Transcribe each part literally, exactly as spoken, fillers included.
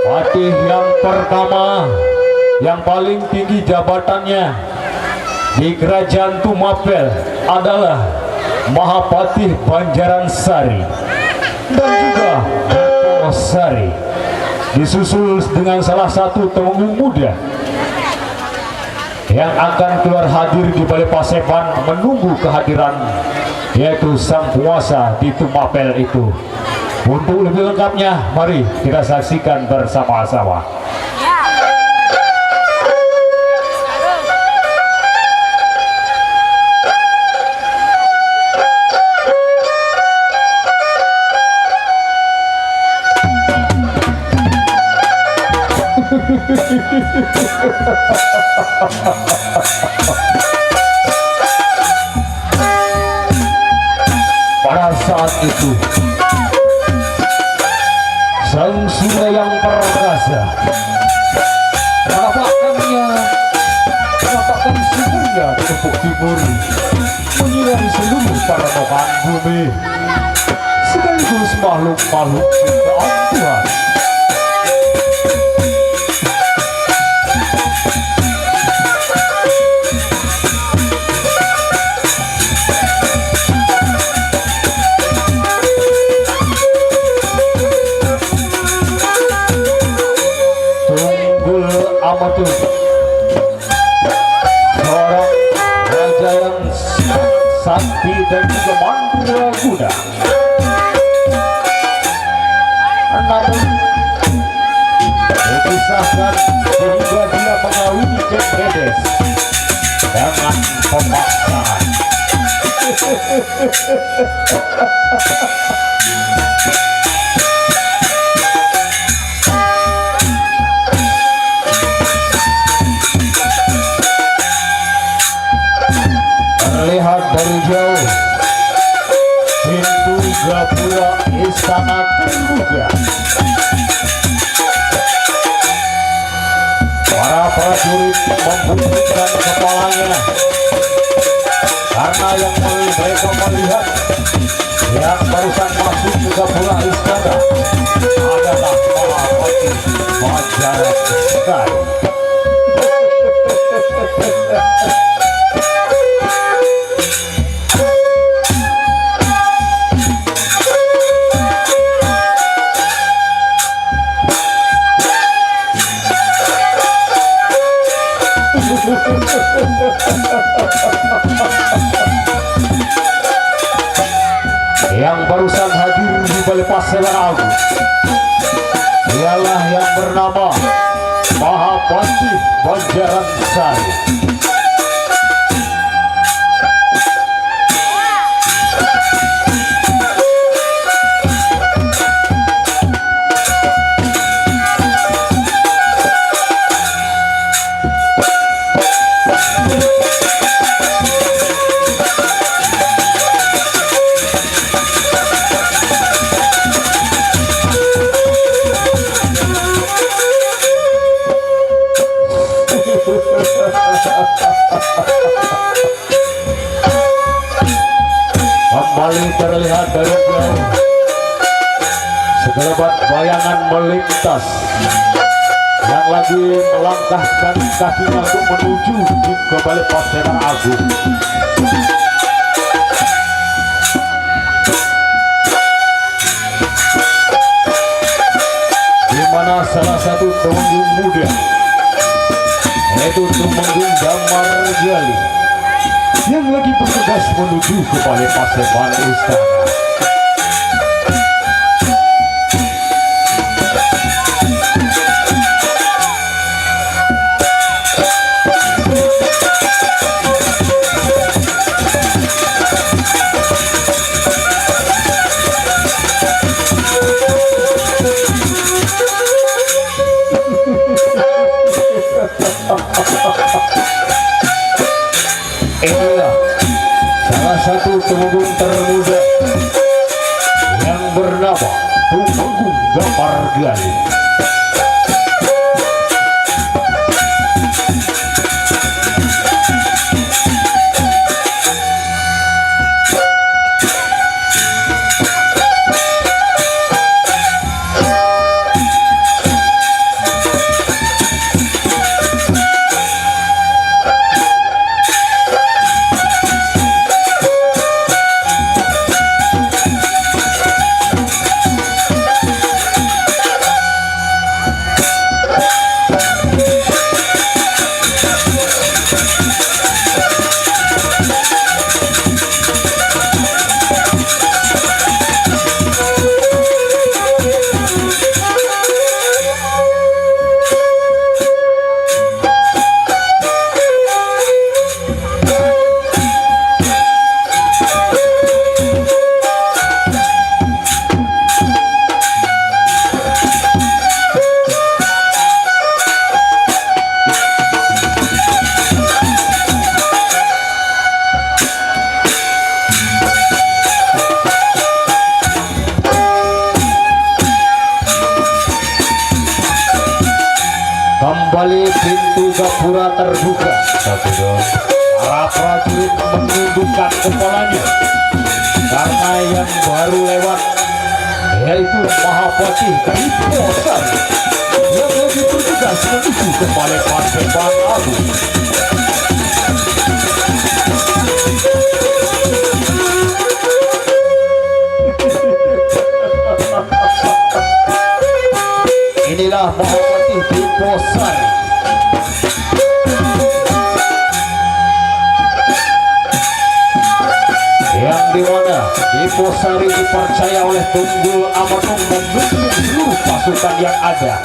Patih yang pertama, yang paling tinggi jabatannya di Kerajaan Tumapel adalah Mahapatih Banjaran Sari dan juga Depok Sari, disusul dengan salah satu temenggung muda yang akan keluar hadir di Balai Paseban menunggu kehadiran, yaitu sang penguasa di Tumapel itu. Untuk lebih lengkapnya, mari kita saksikan bersama-sama. Pada saat itu, sang surya yang perkasa menampakkannya, menampakkan sumurnya di ufuk timur, menyinari seluruh permukaan bumi, sekaligus makhluk-makhluk ciptaan Tuhan. Tunggul Amatur, seorang raja yang sakti dan juga mandraguna. Namun, dikisahkan sehingga dia mengawini Cendredes dengan pemaksaan. Terlihat dari jauh pintu gapura istana terbuka. Para prajurit membungkukkan kepalanya karena yang mereka melihat yang barusan masuk ke gapura istana adalah Mahapatih Banjaran Sari. Yang barusan hadir di Balai Paseban Agung ialah yang bernama Mahapatih Banjaran Sari. Kembali terlihat dari jauh sekelebat bayangan melintas yang lagi melangkahkan kakinya untuk menuju ke Balai Paseban Agung. Di mana salah satu temenggung muda, yaitu Tumenggung Damar Gali, yang lagi bergegas menuju ke Balai Paseban Istana. Inilah salah satu temenggung termuda yang bernama Tumenggung Damar Gali. Kembali pintu gapura terbuka. Satu, dua. Para prajurit menundukkan kepalanya karena yang baru lewat, yaitu Mahapatih Diposar, yang lagi bertugas menuju ke Balai Paseban Agung. Inilah Mahapatih Diposari, yang dimana Diposari dipercaya oleh Tunggul Ametung mendukung seluruh pasukan yang ada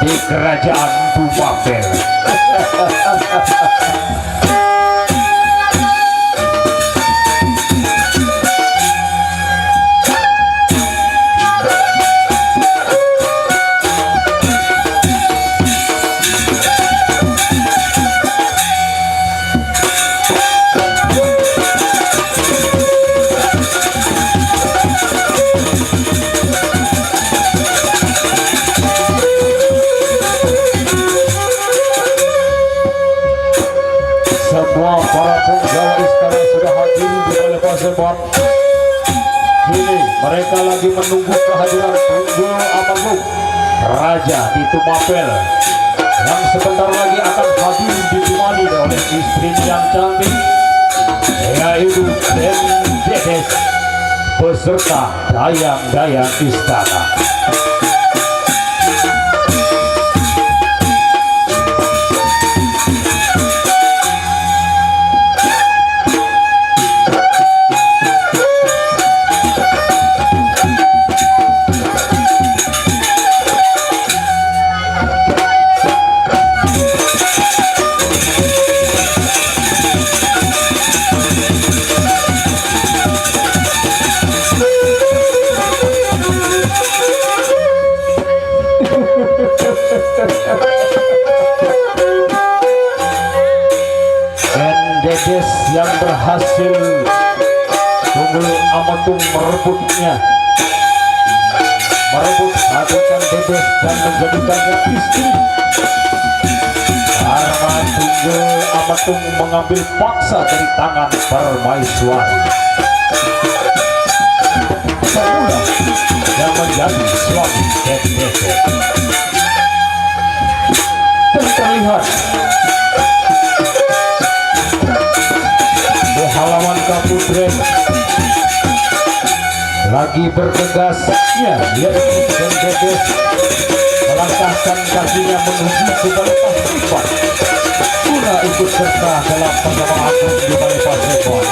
di kerajaan Tumapel. Semua para punggawa istana sudah hadir di Balai Paseban. Kini mereka lagi menunggu kehadiran Tunggul Ametung, Raja di Tumapel, yang sebentar lagi akan hadir ditemani oleh istrinya yang cantik, yaitu Den Dedes beserta dayang-dayang istana. Dedes yang berhasil Tunggul Ametung merebutnya, merebut hati Kang Dedes dan menjadikannya istri, karena Tunggul Ametung mengambil paksa dari tangan permaiswari. Semula yang menjadi suami Kang Dedes. Dan terlihat di halaman Kaputren lagi bergegasnya, yaitu Kang Dedes melangkahkan kakinya menuju ke Balai Paseban guna ikut serta dalam pertemuan agung di Balai Paseban.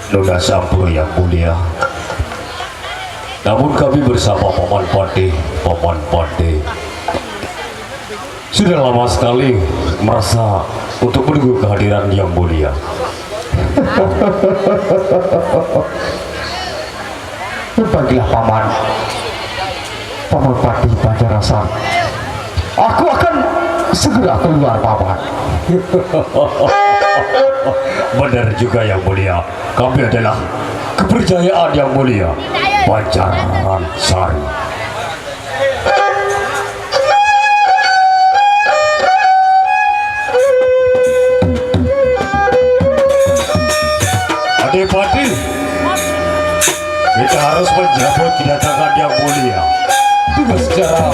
Nona sampun, Yang Mulia. Namun kami bersama Paman Patih, Paman Patih sudah lama sekali merasa untuk menunggu kehadiran Yang Mulia. Berbahagialah Paman, Paman Patih Banjar Rasa. Aku akan segera keluar, Paman. Benar juga, Yang Mulia. Kami adalah kepercayaan Yang Mulia Banjaran Sari. Adipati, kita harus menyambut kedatangan Yang Mulia. Tugas secara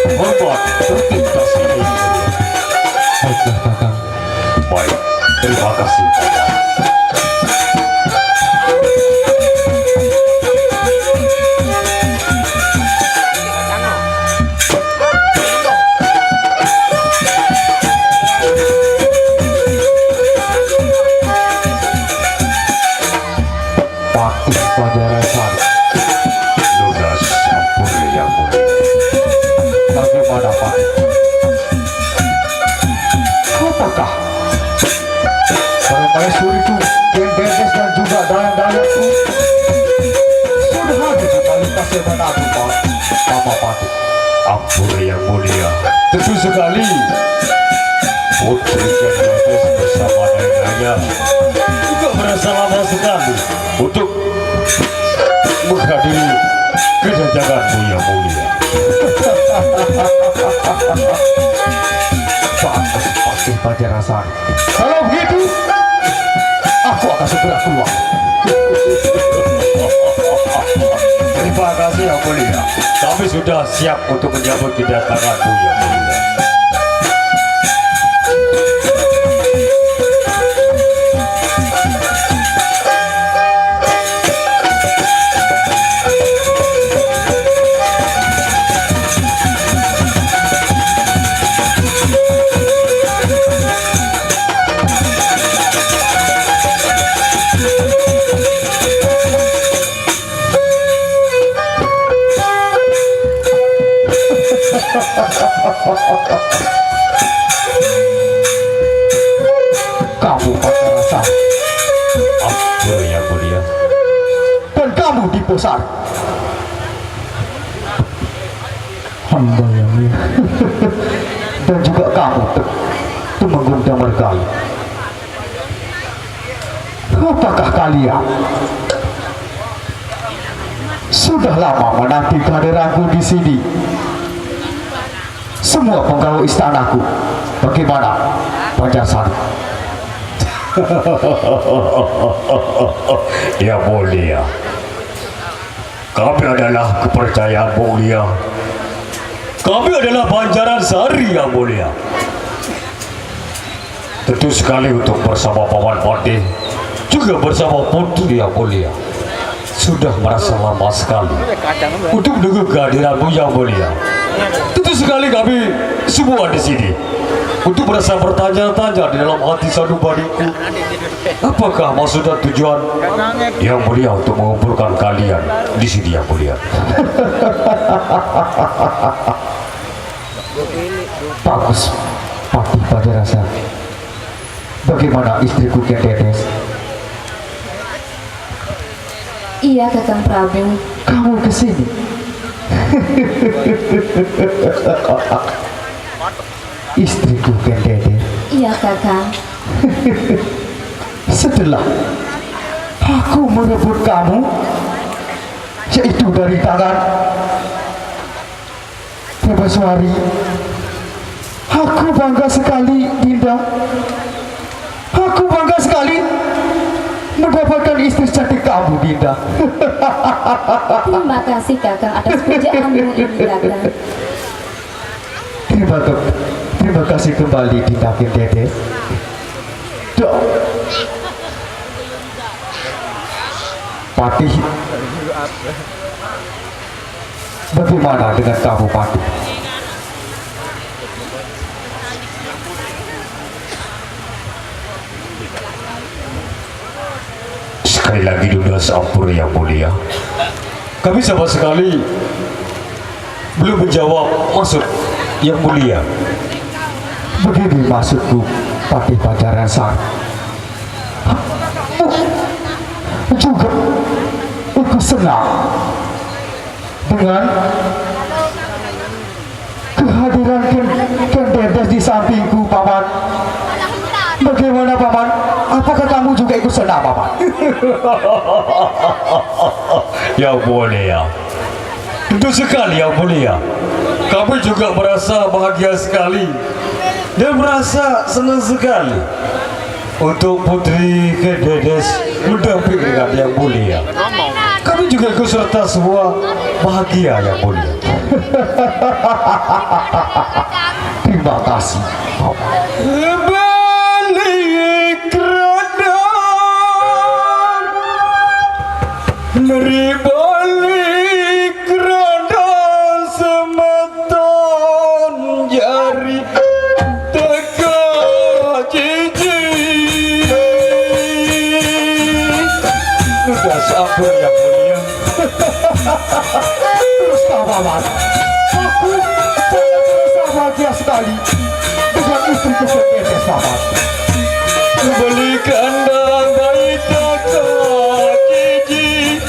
Hormat, tertib kasih. Baiklah, Kakang. Baik, terima kasih, Kakang. Patih Pajaran Sari. Lunas ampun, Yang Mulia. Bagaimana, Pak? Apakah permaisuriku, Ken Dedes dan juga dayang-dayangku sudah hadir di balik paseban agung, Pak? Bapak Patih. Ampun, Yang Mulia. Tentu sekali. Putri Ken Dedes bersama dayang-dayangnya juga merasa lama sekali untuk menghadiri kedatanganmu, Yang Mulia. Bagus, Patih Pajaran Sari. Kalau begitu, aku akan segera keluar. Terima kasih, Yang Mulia. Kami sudah siap untuk menyambut kedatanganmu, Yang Mulia. Kamu Pajaran Sari. Ampun, Yang Mulia. Dan kamu Diposari. Hamba, Yang Mulia. Dan juga kamu, Te-, Temenggung Damargali. Apakah kalian sudah lama menanti kehadiranku di sini? Semua penggawa istanaku, bagaimana, Pajaran Sari? Yang Mulia, kami adalah kepercayaan Mulia. Kami adalah Pajaran Sari, Yang Mulia. Tentu sekali untuk bersama Paman Patih, juga bersama Putri, Yang Mulia. Sudah merasa lama sekali untuk menunggu kehadiranmu, Yang Mulia. Tentu sekali kami semua di sini untuk merasa bertanya-tanya di dalam hati sanubariku. Apakah maksud dan tujuan Yang Mulia untuk mengumpulkan kalian di sini, Yang Mulia? Bagus, Patih Pajaran Sari. Bagaimana istriku, Ken Dedes? Iya, Kakang Prabu. Kamu ke sini? Istriku, Ken Dedes. Iya, Kakang. Setelah aku merebut kamu, yaitu dari tangan Permaisuri, aku bangga sekali, Dinda. Aku bangga sekali mendapatkan istri cantik kamu, Dinda. Terima kasih, Kakang, atas pujaanmu ini, Kakang. Terima ke-, terima kasih kembali, Dinda Ken Dedes. Dok. Patih. Bagaimana dengan kamu, Patih? Sekali lagi, Dinda, ampun, Yang Mulia. Kami sama sekali belum menjawab maksud Yang Mulia. Begini maksudku, Patih Pajaran Sari. Juga ikut senang dengan kehadiran Ken, Ken Dedes di sampingku, Paman. Bagaimana, Paman? Apakah kamu juga ikut senang, Paman? Yang Mulia. Tentu sekali, Yang Mulia. Kami juga merasa bahagia sekali dan merasa senang sekali untuk Putri Ken Dedes mendampingi dengan Yang Mulia. Kami juga ikut serta semua bahagia, Yang Mulia. Terima kasih. Balik radar, meri balik radar semeton jari. Teka jiji. Sudah, sampun, Yang Mulia. Terus, Paman. Aku sangat merasa bahagia sekali dengan istriku, Pendeta, Paman. Beli kandang bayi teka jiji.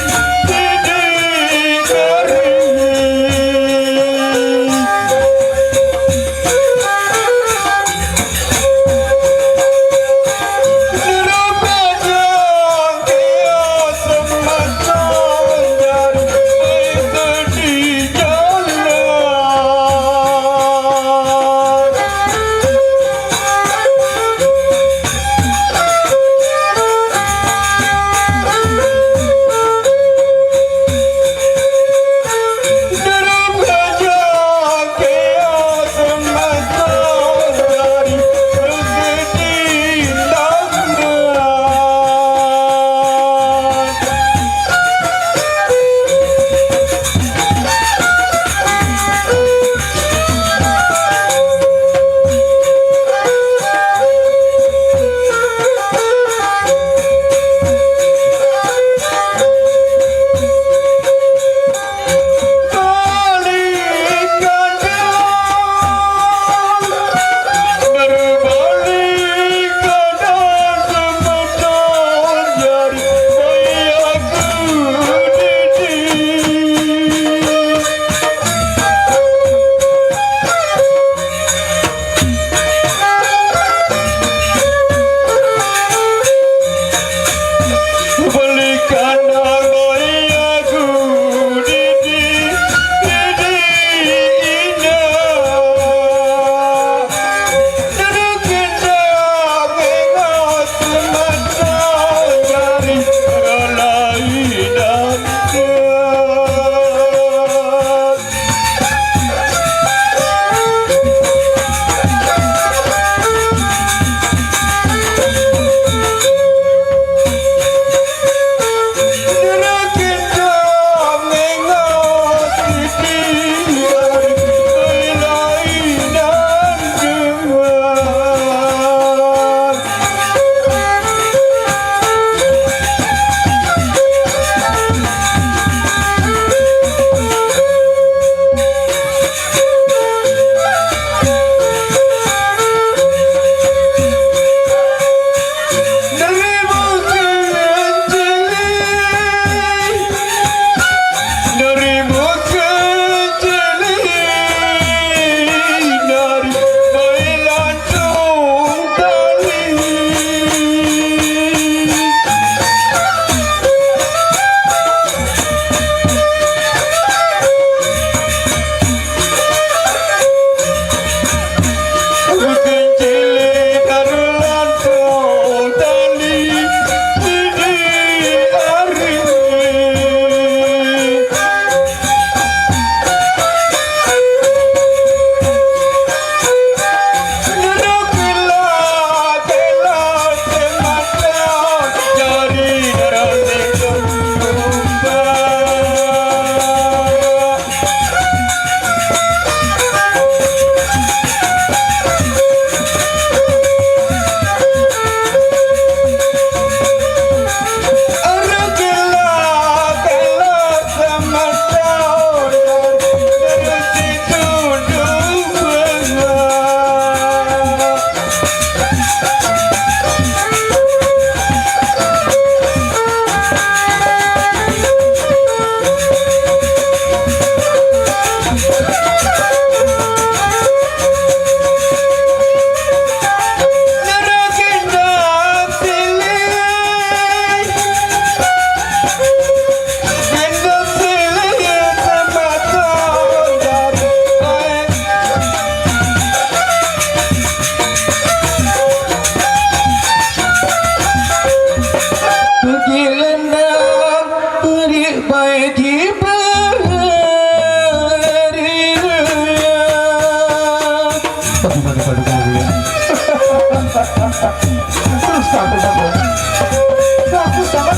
Aku sangat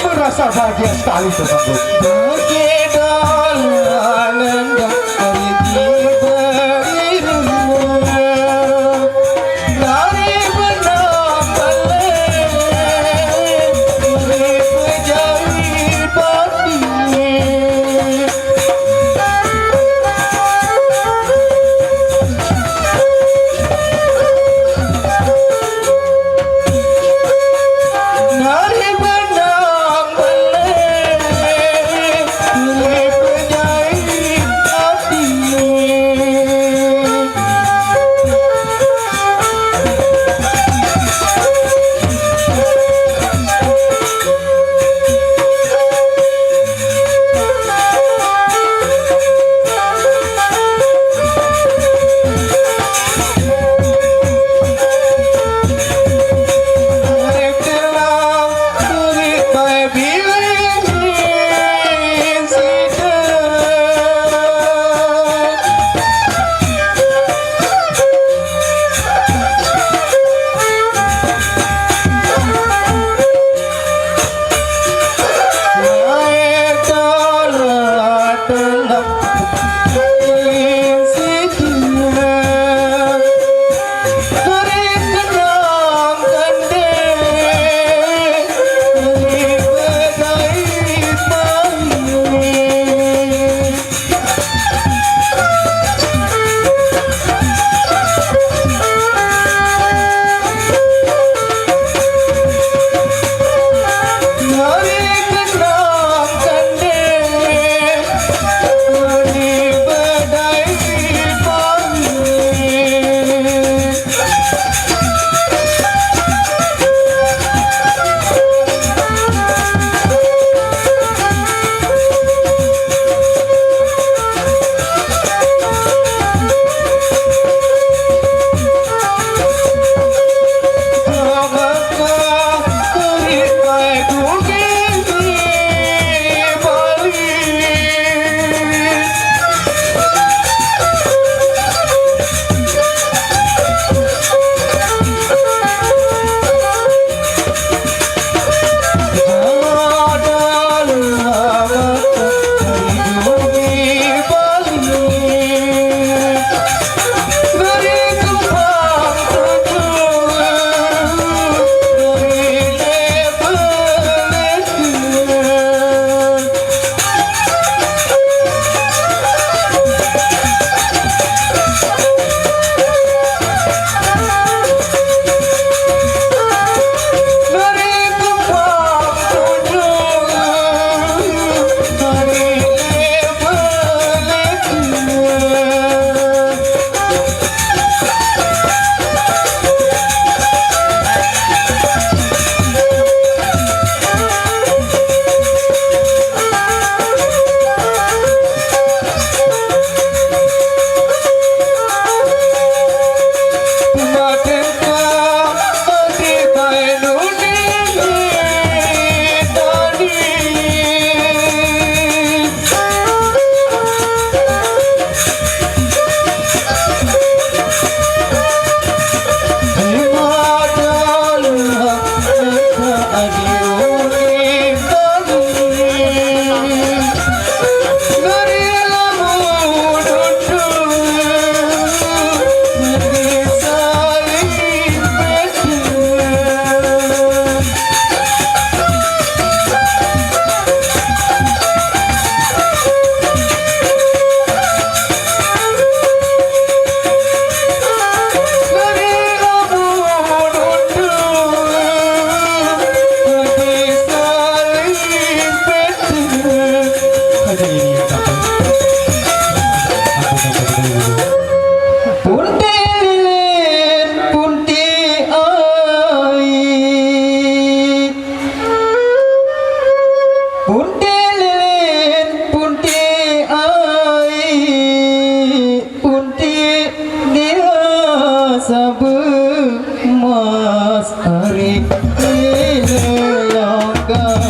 merasa bahagia sekali, Temanggung. Bagi dolanan dari diberi rumah, dari benang balik, dari pejawi padi. Punti lilin, punti ai. Punti lilin, punti ai. Punti dia sabe mas ari di lelonggang.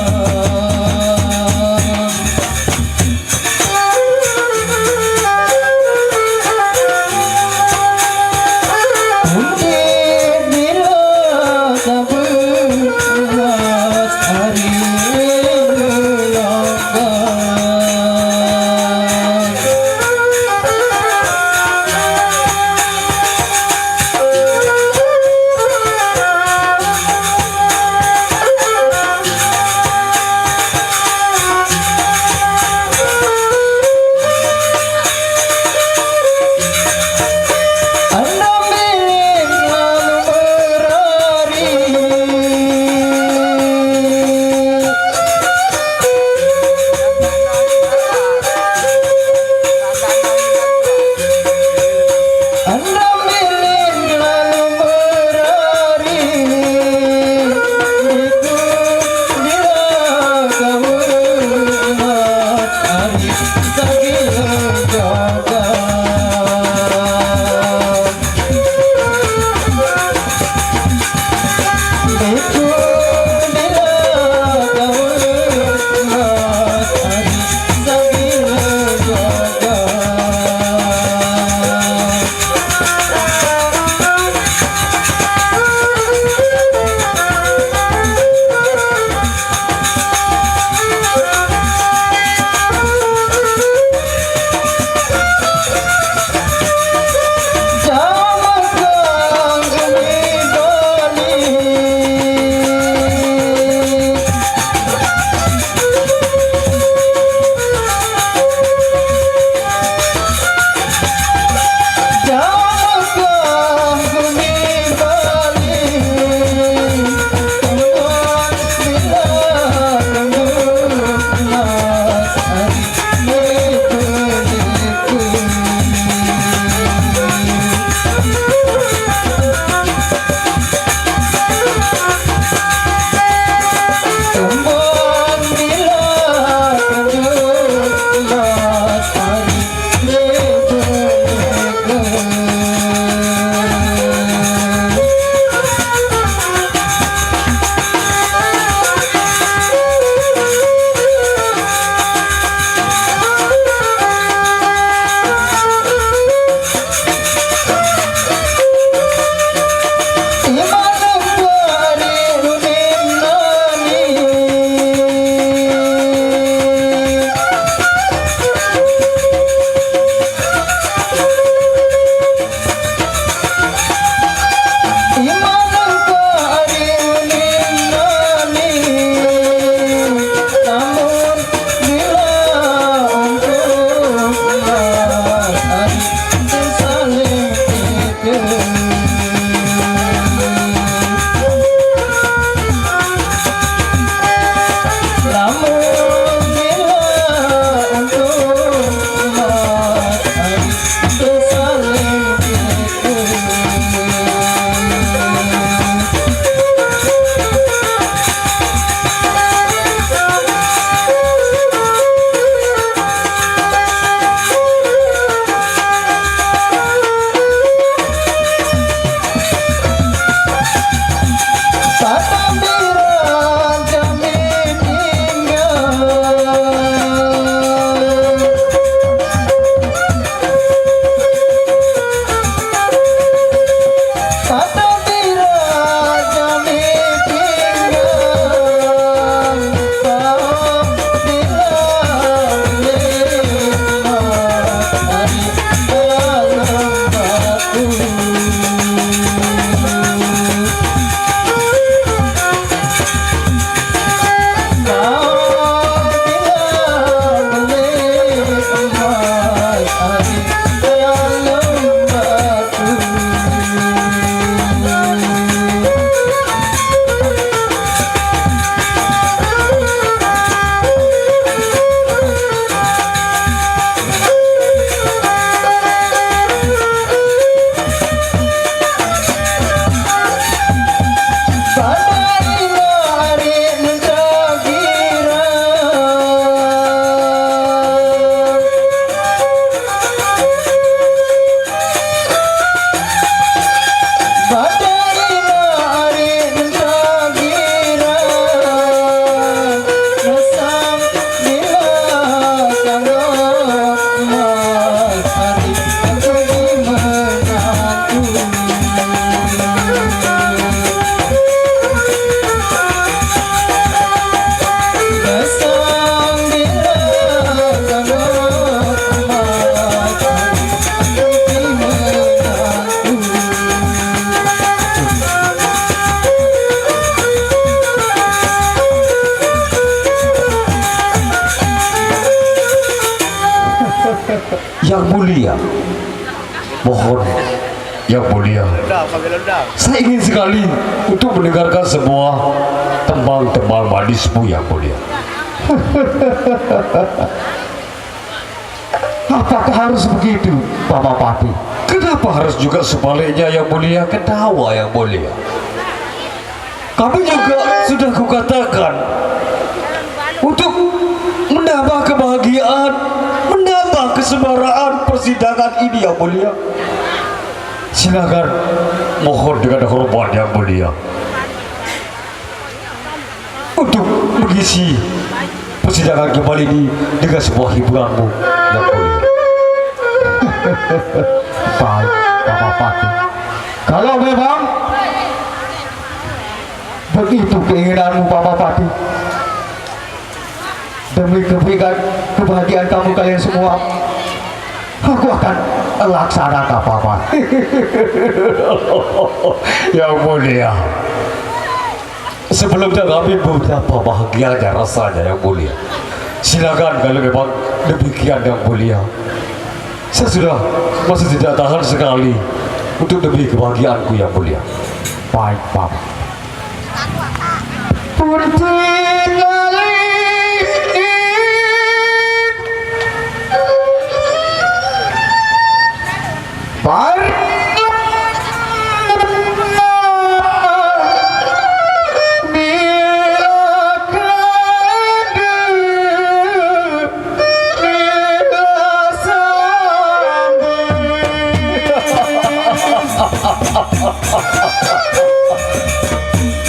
Mohon, Yang Mulia. Saya ingin sekali untuk mendengarkan semua tembang-tembang manismu, Yang Mulia. Apakah harus begitu, Bapak Patih? Kenapa harus juga sebaliknya, Yang Mulia? Ketawa, Yang Mulia. Kami juga sudah kukatakan untuk menambah kebahagiaan, menambah kesemaraan persidangan ini, Yang Mulia. Silakan, mohon dengan hormat, Yang Mulia, untuk mengisi persidangan kembali ini dengan sebuah hiburanmu, Yang Mulia. Baik, Bapak Patih. Kalau memang begitu keinginanmu, Bapak Patih, demi kebaikan, kebahagiaan kamu kalian semua, aku akan laksanakan, Paman. Yang Mulia, sebelumnya kami beberapa bahagianya rasanya, Yang Mulia. Silakan kalau memang demikian, Yang Mulia. Saya sudah masih tidak tahan sekali untuk demi kebahagiaanku, Yang Mulia. Baik, Paman. Pun tingali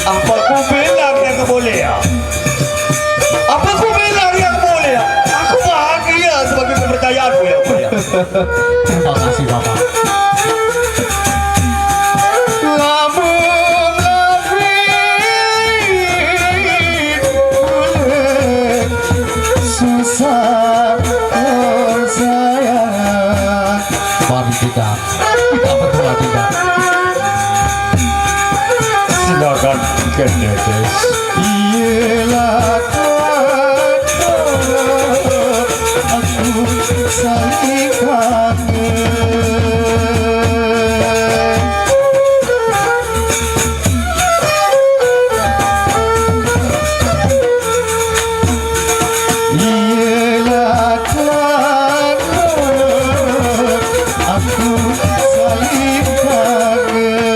Apa ku bilang, Yang Mulia? Apa ku bilang, Yang Mulia? Aku bahagia sebagai kepercayaanmu, Yang Mulia. Terima kasih, Bapak. Lamun lari susah, oh sayang. Mari kita, kita berdua tidak. Silakan, Ken Dedes. Iyalah, aku saling kangen. Iyalah, kangen, aku saling kangen.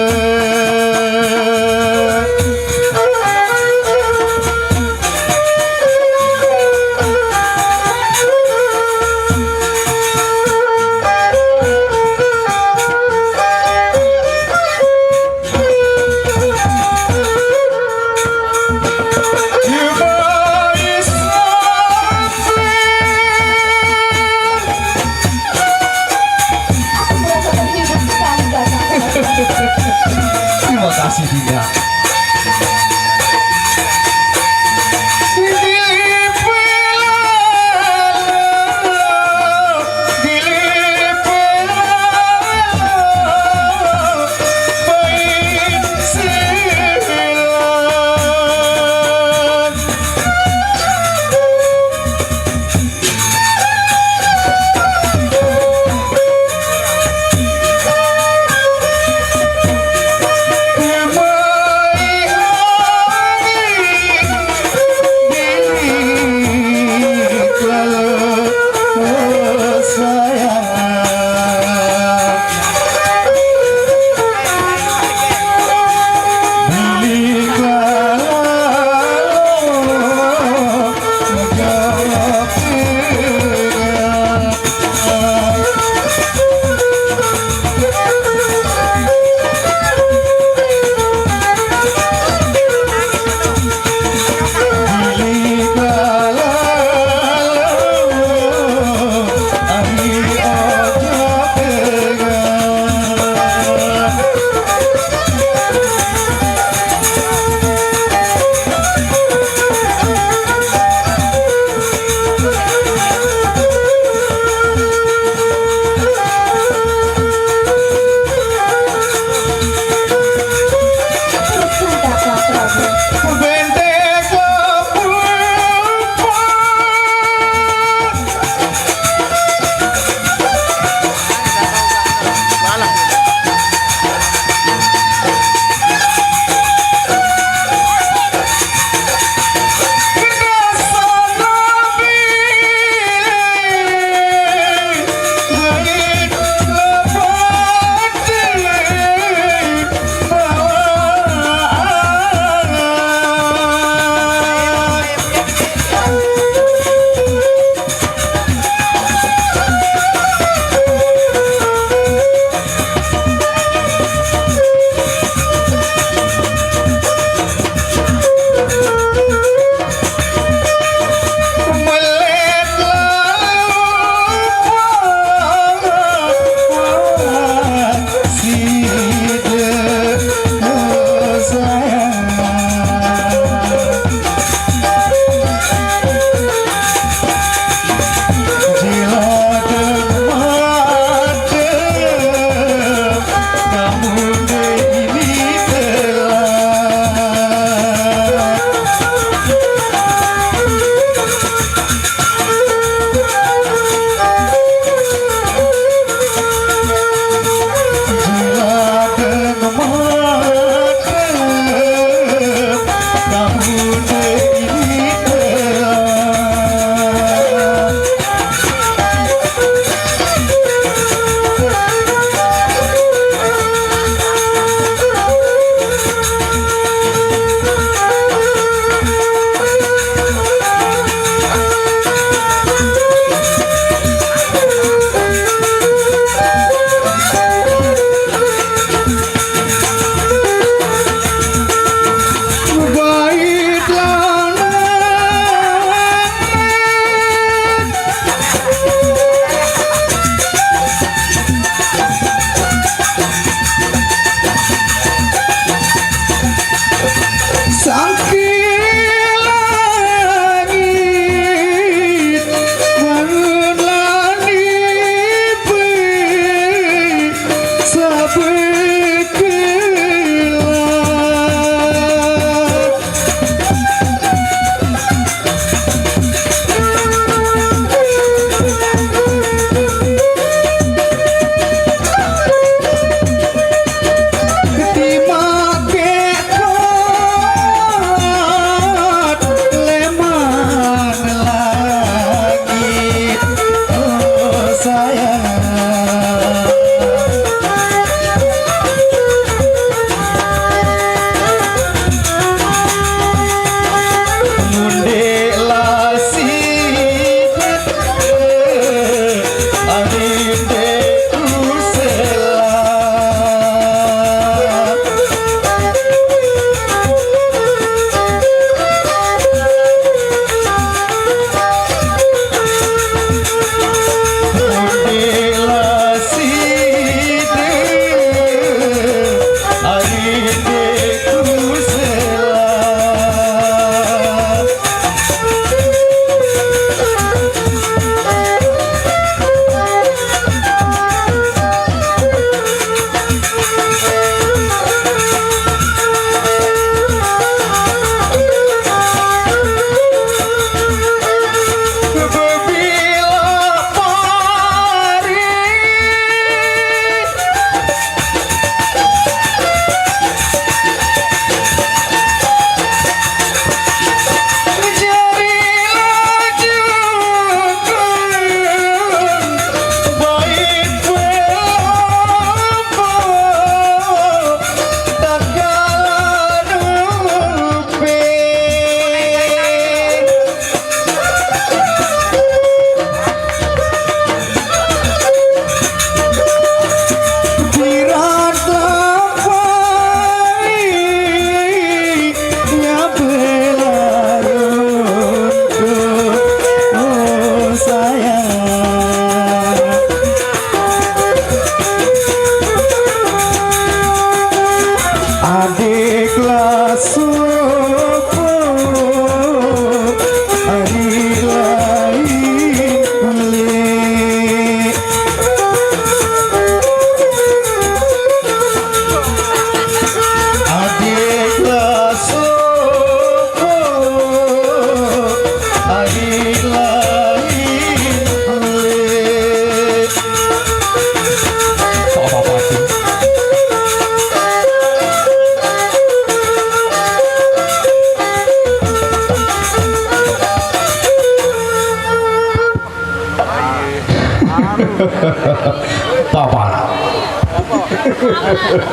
Terima kasih, Dinda.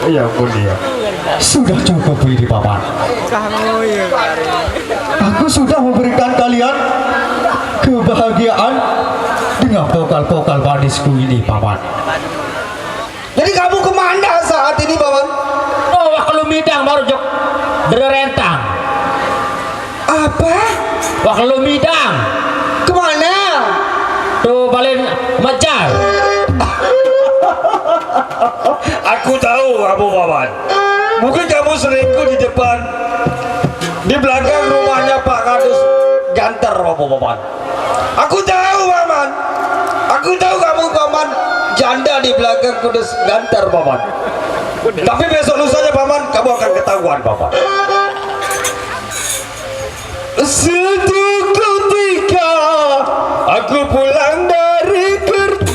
Ya ampun dia. Sudah cukup ini, Paman. Aku sudah memberikan kalian kebahagiaan dengan vokal-vokal manisku ini, Paman. Jadi kamu kemana saat ini, Paman? Oh, wah, kalau midang baru jok dererentang. Apa? Wah, kalau midang. Kemana? Tuh, paling majar. Aku tahu kamu, Paman. Mungkin kamu selingkuh di depan, di belakang rumahnya Pak Kadus Ganter, Bapak-bapak. Aku tahu, Paman. Aku tahu kamu, Paman, janda di belakang Kudus Ganter, Paman. Tapi besok lusanya, Paman, kamu akan ketahuan, Paman. Suatu ketika aku pulang dari kerja.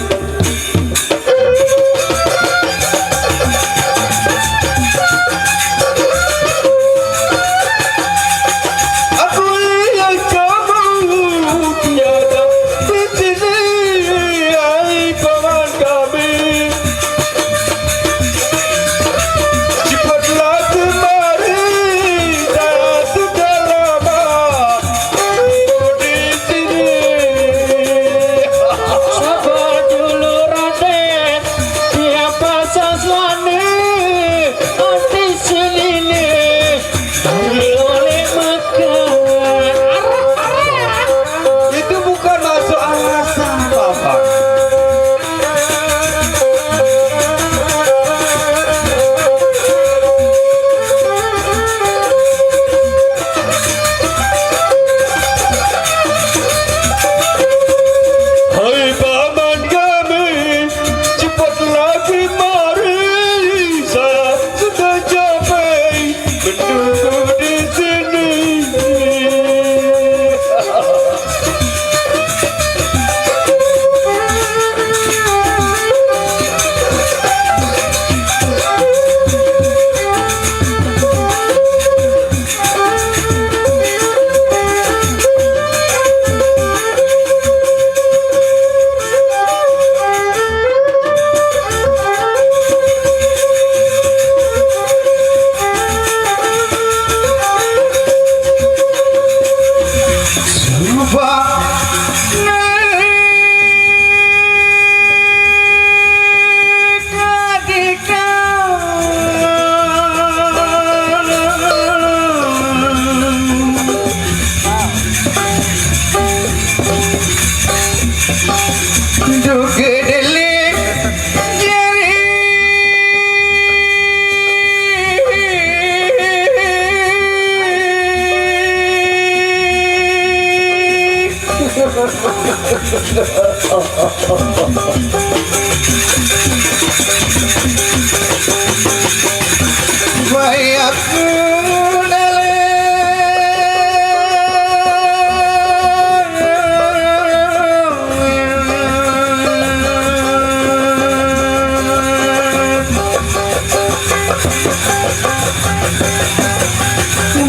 Aku lihat kamu tiada di sini, hai paman kami. Cepatlah kemari, tak sudah lama aku di sini. Sabar dulu, Raden, siapa saswane ati senine? Oleh makan. Itu bukan masuk alasan, Bapak. Hai paman kami, cepatlah kemari, saya sudah capek menunggu di sini.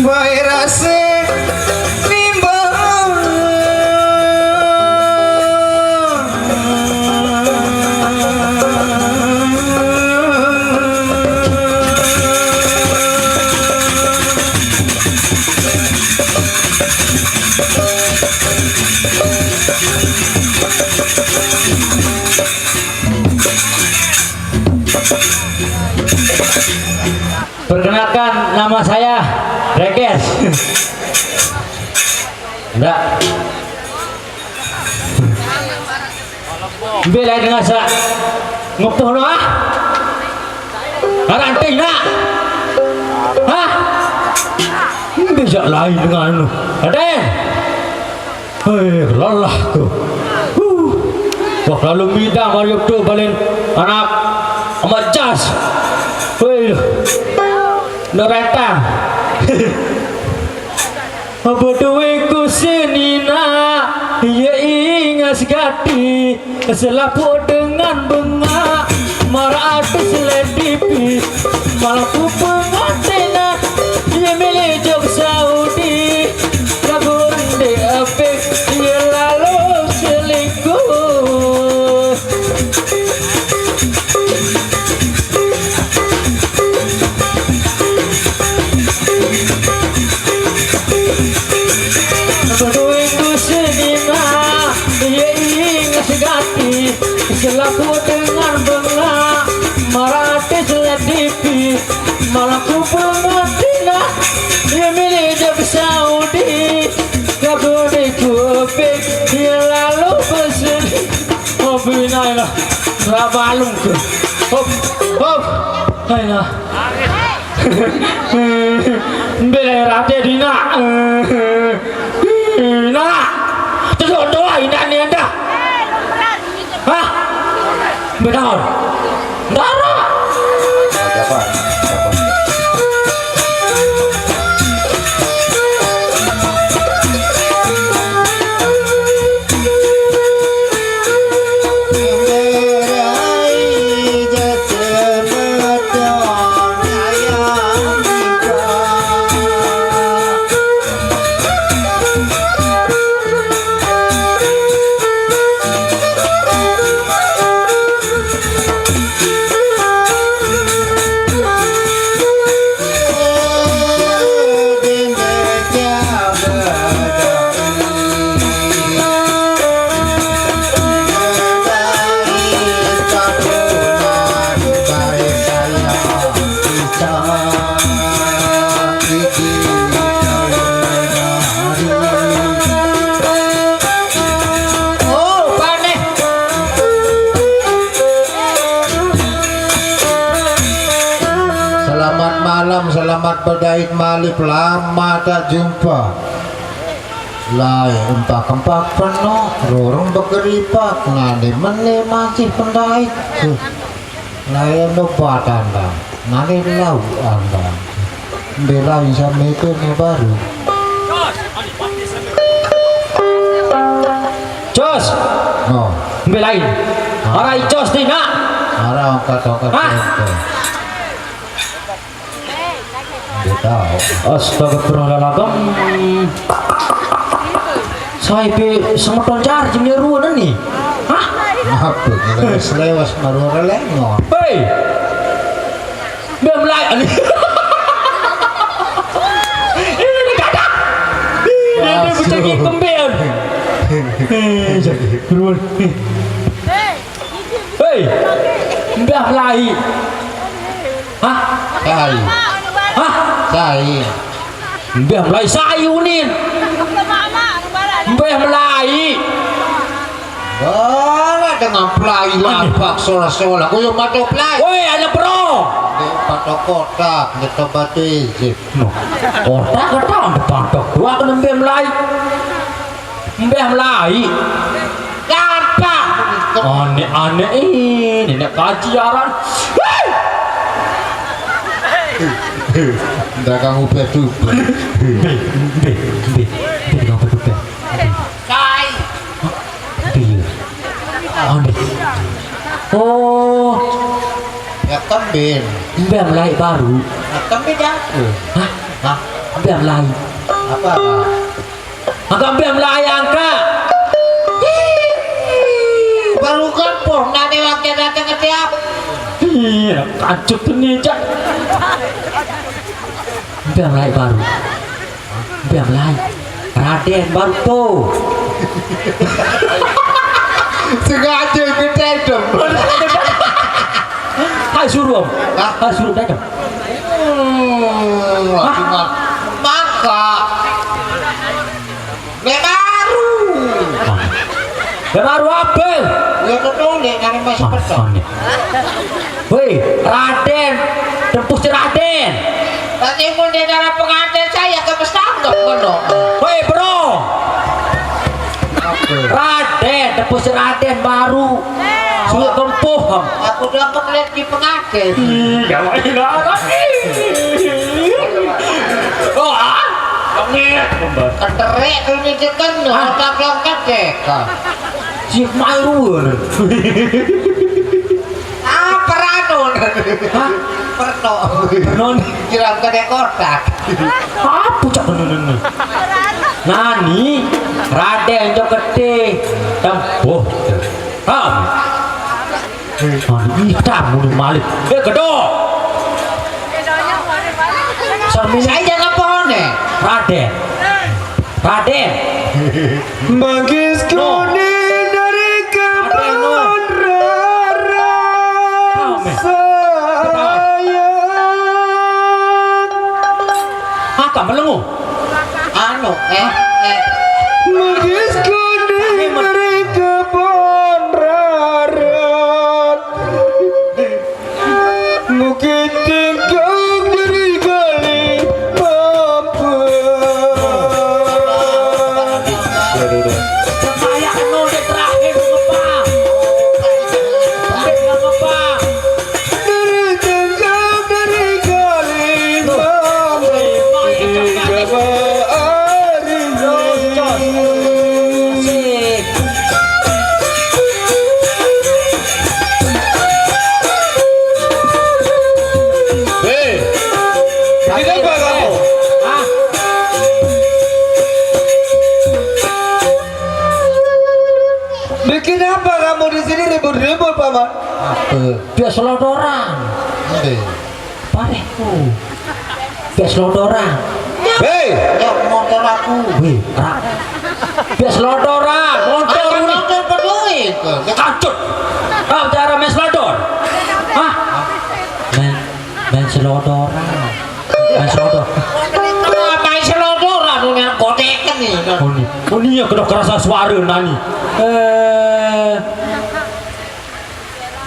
Bae rasa nimbang. Perkenalkan, nama saya Rekes. Enggak. Bela dengan sa ngepoh lo ah. Aranti nak. Hah? Bisa lain dengan anu. Ada. Hei, lelah ku. Huh. Wah, lalu midang Mario tu balen anak amat jas. Hei. Nereta. Apa duwe ku senina, ya ingas gati. Selapuq dengan bengaq, maraq artis Lady P. Malah ku pengantena, ye milih jok Saudi. Laguq ndeq apik, ye lalo selingkuh. Islam D P, malah kumpul Madinah, ya milih Arab Saudi, kabeh kuping, ya lalu bersedih. Hop, ini lah, rabalung ke. Hop, hop, ayo. Mbele rate dina. Nah, terus doa ini anda. Hah? Benar. Ndara. Oh, paneh. Selamat malam, selamat bedait malih, lama tak jumpa. Lai empak-empak peno, rorong begeripak, ngane mene masih pendait. Layan obat andang, nane lau andang. Mbela bisa metu ne baru. Jos. No. Mbelai. Ah. Ora icos tina. Ora angkat-angkat. Hah? Ente. Nggih tahu. Astagfirullahaladzim. Saya pe semeton jar jemnya ruwenen nih. Hah? Apa? Lewas-lewas maru ora lengo. Hei. Mbah Melayu. Ini kata. Ini bocah iki kemben. Eh, ruwet. Hei. Mbah Melayu. Hah? Sai. Hah? Sai. Mbah Melayu sai unin. Mbah Melayu. Wala dengan pelai lapak solah-solah. Kuyo mato pelai. Woi, ada pro. Dek patok kotak, ngeto batu izin. No. Kotak kata patok dua kena Mbah Melayu. Mbah Melayu. Gampang. Aneh-aneh ini, nek kaji aran. Hei! Dagang upe tuh. Mbah, mbah, mbah, mbah, dagang upe tuh. Sai. Piye? Anu. Oh. Ya kemben. Mbah Melayu baru. Ya kemben ya. Hah? Hah? Mbah Melayu. Apa, apa? Angka Mbah Melayu angka. Baru kampung, nane wakil datang ke tiap. Iya, kacut nih, Cak. Mbah Melayu baru. Mbah Melayu. Raden baru tuh. Sengaja kita itu. Hai suruh, Om. Hah? Hai suruh datang. Hmm, hah? Maka. Nek baru. Nek baru apa? Ya ketolek nang masih pedang. Woi, Raden, tempus Raden. Nanti pun dia dalam pengantin saya ke pesanggep ngono. Woi, bro. Apa? Raden, tempus Raden baru. Sudah kempuh. Aku udah ngeliat di pengantin. Ih, gawat ini. Oh, ah. Keterik tuh nyejekan, otak lo ketek. Cik Mairun. Apa ranun? Hah? Perno. Perno. Kiram ke kotak. Apa cak perno? Nani Raden Jokete tempuh. Ram. Anu hitam mulu malik. Eh, gedok. Sambil saya jangan pohon nih. Raden. Raden. Manggis kuning dari kebun rara. Rame. Apa lengo? Anu, eh, eh. Mengis kuning mereka pon rarat. Bukit Tingkang dari Gali Papan. Sembahyang nu terakhir ngepang. Terakhir ngepang. Dari Tingkang dari Gali Papan. Tiga hari. Asik. Hei, kenapa kamu? Hah? Bikin apa kamu di sini ribut-ribut, Paman? Apa? Dia selodoran. Oke. Parehku. Dia selodoran. Hei, ya motor aku. Wih, rak. Dia selodoran, motor. Ada ini. Motor peduli. Kacut. Ah, cara main selodor. Hah? Main, main selodoran. Main selodor. Main selodoran, punya kotekan nih. Oh, ini. Oh, ini ya kena kerasa suara nani. Eh,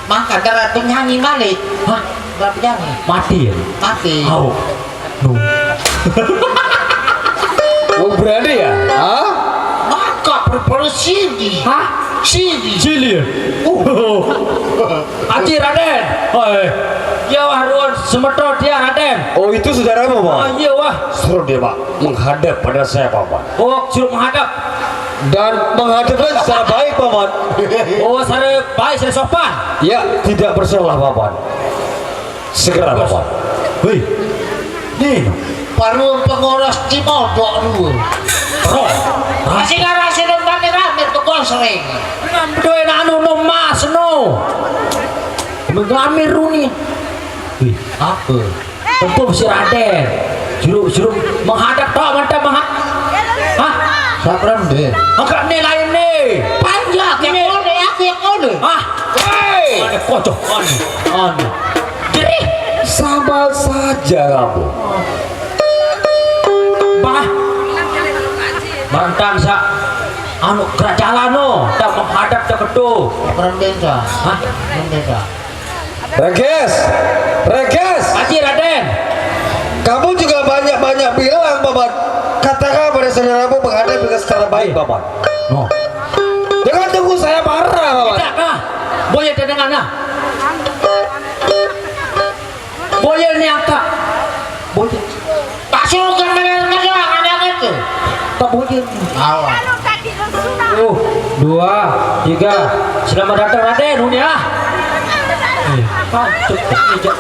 Maka darah penyanyi balik. Hah? Darah penyanyi. Mati ya? Mati. Au. No. Oh, berani ya? Hah? Maka berpura sini. Hah? Sini. Sini ya? Oh. Aji Raden. Oi. Ya wah ruan semeton dia Raden. Oh, itu saudaramu, Pak? Ah, iya wah. Suruh dia, Pak, menghadap pada saya, Pak. Oh, suruh menghadap. Dan menghadapnya secara baik, Paman. Oh, secara baik, secara sopan. Ya, tidak bersalah, Paman. Segera, Paman. Hei, ini baru pengoras di modok dulu. Roh, masih ngarasi nonton rame tuh konsering. Ngambil anu no mas no. Mengamir runi. Wih, apa? Tentu si Raden. Juru, juru menghadap tau mantap menghadap. Hah? Sakram deh. Agak nilai nih. Panjang yang kode, aku yang kode. Hah? Hei, ada kocok. Anu, anu. Jadi sama saja kamu. Bah. Mantang sa anu kerajaan no, tak menghadap tak betul. Sakram deh, Sa. Hah? Sakram deh, Sa. Regis, Regis. Aji Raden. Kamu juga banyak-banyak bilang, Paman. Katakan pada saudaramu menghadap dengan secara baik, Paman. No. Jangan tunggu saya marah, Paman. Tidak kah? Boleh terdengar nah. Boleh ni angkat. Boleh. Pasukan mereka ada itu. Tak boleh. Awas. Oh, dua, tiga. Selamat datang Raden, Unia. Eh, pantut, pijak.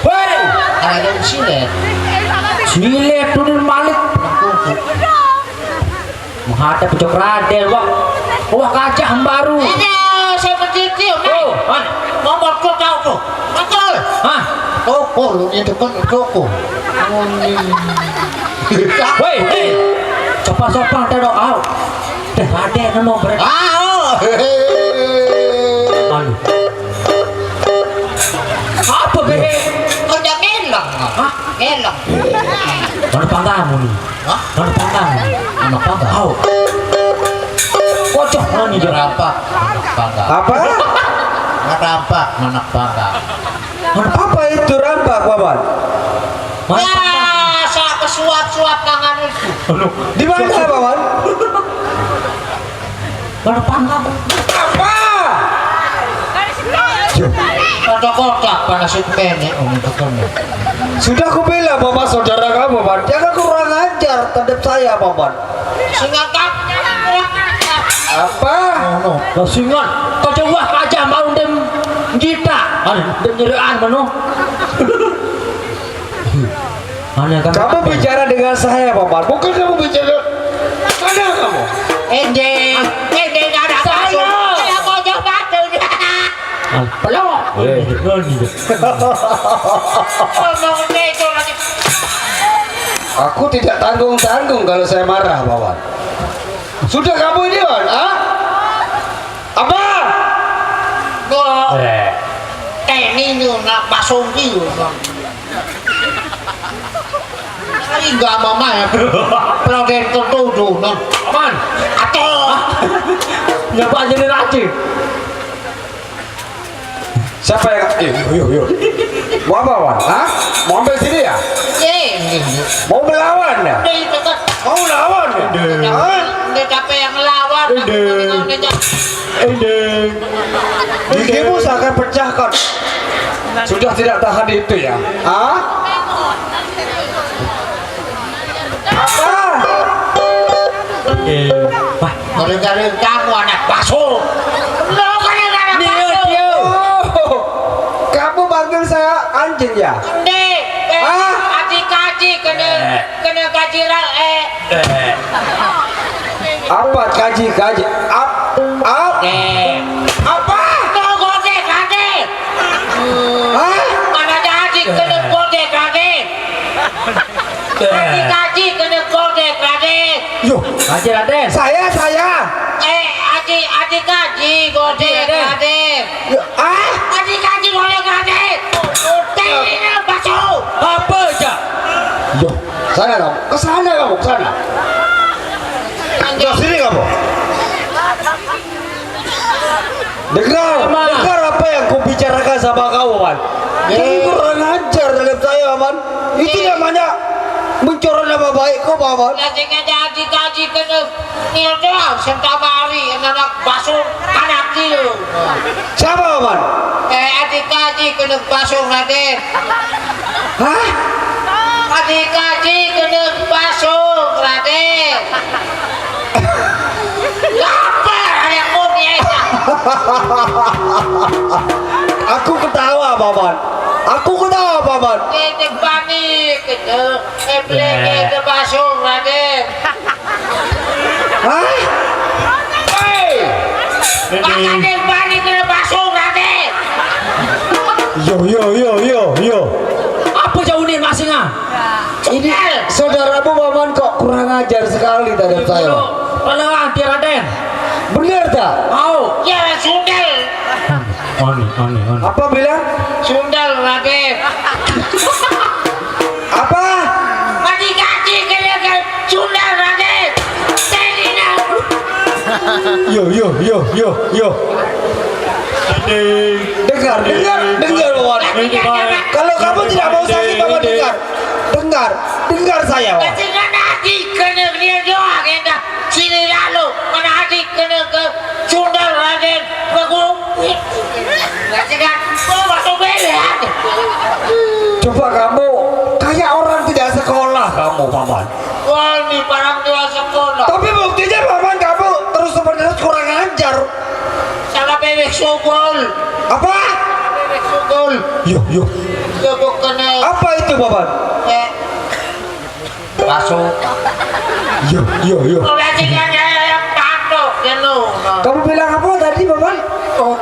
Hei! Ada di sini. Sini, turun balik. Menghadap pucuk Raden, wah. Wah, gajah baru. Ini saya mencuci, oh, man. Nomor kau tahu tuh. Betul. Hah? Toko lu ini kan toko. Oh, ini. Woi, hei. Coba-coba ada dong, au. Deh, Raden mau ber- Ah, oh. Anu. Apa be? Kerja ngelak. Hah? Ngelak. Mana pangkamu nih? Hah? Mana pangkamu? Anak pangkal. Au. Kocok nani dia. Rampak, anak pangkal. Apa? Rampak, anak pangkal. Mana apa itu rampak, Paman? Mana pangkal? Ya, saya kesuap-suap tangan itu. Anu. Di mana, Paman? Mana pangkal? Apa? Ada kotak pada si Pene, oh, itu kan. Sudah aku bilang, Paman, saudara kamu, Paman. Jangan kurang ajar terhadap saya, Paman. Singkat. Apa? Oh, no. Lah, singan. Kau coba aja mau dem gita. Anu, dem nyeraan mano. Mana kan? Kamu bicara dengan saya, Paman. Bukan kamu bicara. Mana kamu? Ende, ende ada saya. Saya mau coba tuh. Pelok. Eh, ngomong itu lagi. Aku tidak tanggung-tanggung kalau saya marah, Paman. Sudah kamu ini, Wan? Ah? Apa? Kok eh, ini nak pasung gitu. Enggak mama ya. Kalau dia tertuduh non. Aman. Atau. Ya Pak jadi rajin. Siapa yang, eh, yuk, yuk, yuk. Mau apa, Wan? Hah? Mau ambil sini ya? Iya. Mau melawan ya? Udah itu kan. Mau lawan ya? Udah. Hah? Udah capek yang ngelawan. Udah. Udah capek. Gigimu saya akan pecahkan. Sudah tidak tahan itu ya? Hah? Apa? Oke. Wah. Gara-gara kamu anak bakso. Lo gara-gara anak bakso. Oh, kamu panggil saya anjing ya? Ende. Eh, hah? Kaji-kaji kena, eh, kena kaji ra-, eh. Eh. Apa kaji, kaji? Ap, ap. Eh. Apa? Lo gojek, Ende. Hah? Mana jadi kena gojek, Ende. Aji kaji kena gojek, Raden. Yo, Aji Raden. Saya, saya. Eh, aji, aji kaji gojek, Raden. Yo, ah? Aji kaji gojek, Raden. Ini bakso. Apa aja? Yo, sana kamu. Ke sana kamu, ke sana. Ke sini kamu. Dengar, dengar apa yang kubicarakan sama kau, Wan. Jangan kurang ajar terhadap saya, Wan. Itu namanya mencoreng nama baikku, Paman. Lah sing aja aji-kaji kena nil doang, sentabari, anak bakso, anak kilo. Siapa, Paman? Eh, aji-kaji kena bakso, Raden. Hah? Aji-kaji kena bakso, Raden. Apa yang mau dia? Aku ketawa, Paman. Aku ketawa, Paman. Ini panik gitu. Eblek ke basung, Raden. Hah? Hei! Makanya panik ke basung, Raden. Yo, yo, yo, yo, yo. Apa jauh ni masing ah? Ini saudaramu, Paman, kok kurang ajar sekali terhadap saya. Kalau anti Raden. Benar tak? Mau. Ya, sundal. Oni, oni, oni. Apa bilang? Sundal, Raden. Apa? Mati kaki kena ke sundal, Raden. Sini nak. Yo, yo, yo, yo, yo. Dengar, dengar, dengar, Paman. Kalau kamu tidak mau sakit, Paman, dengar. Dengar, dengar saya, Paman. Masih kena hati, kena dia doang, ya dah. Sini lalu, kena hati, kena ke sundal, Raden. Bagus. Masih kan, oh, masuk beli, ya. Coba kamu, kayak orang tidak sekolah kamu, Paman. Wah, ini barang tua sekolah. Tapi buktinya, Paman, kamu terus-menerus kurang ajar. Salah bebek sugol. Apa? Bebek sugol. Yo, yo. Yo, bukan, eh. Apa itu, Paman? Eh. Masuk. Yo, yo, yo. Udah sih kan, eh, pantau, ya, lu. Kamu bilang apa tadi, Paman? Oh.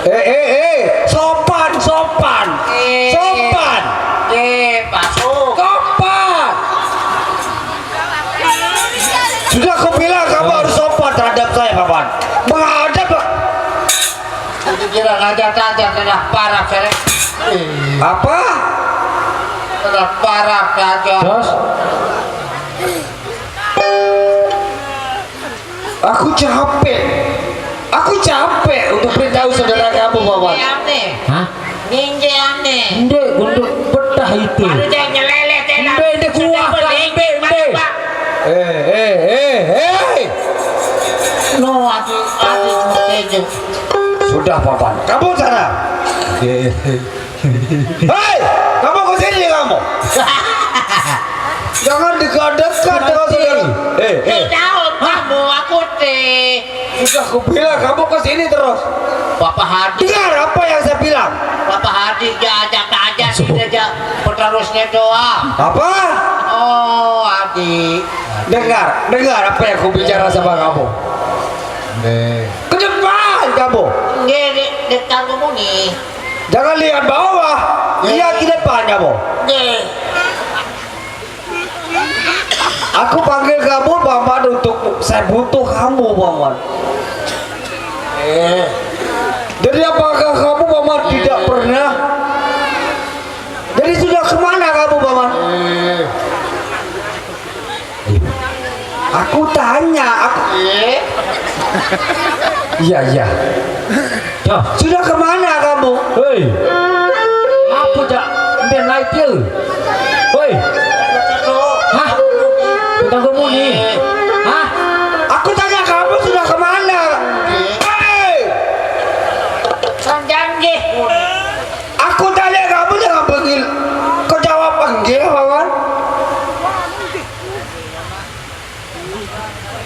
Eh, eh, eh, sopan, sopan. Eh. Sopan. Eh, masuk. Sopan. Sudah aku bilang kamu harus sopan terhadap saya, Paman. Menghadap, Pak. Itu kira aja saja, kena parah, saya. Eh. Apa? Kena parah saja. Terus? Aku capek. Aku capek untuk beritahu saudara kamu, Paman. Ninja aneh. Hah? Ninja aneh. Ndek, gunduk betah itu. Baru dia nyeleleh, dia. Ndek, ndek, sudah kuah, beling, ndek, ndek. Pak. Eh, eh, eh, eh. No, aku, aku setuju. Sudah, Paman. Kamu sana. Eh, eh. Hei, kamu ke sini kamu. Jangan dekat-dekat dengan saudara. Eh, eh. Tahu kamu, aku teh. Sudah kubilang kamu ke sini terus. Bapak Hadi. Dengar apa yang saya bilang. Bapak Hadi dia ajak aja, dia aja penerusnya doang. Apa? Oh, Hadi. Dengar, dengar apa yang kubicara sama kamu. Ke depan kamu. Nggih, di, di tanggung muni. Jangan lihat bawah, lihat ke depan kamu. Nggih. Aku panggil kamu, Paman, untuk saya butuh kamu, Paman. Eh. Jadi apakah kamu, Paman, tidak pernah? Jadi sudah kemana kamu, Paman? Eh. Nya aku. Iya, iya. Dah. Sudah kemana kamu? Hei. Apa cak? Mben lai dia. Hei. Hah? Bukan kamu ni. Hah? Aku tanya kamu sudah kemana? Hei. Janji. Aku tanya kamu jangan panggil. Kau jawab panggil, kawan.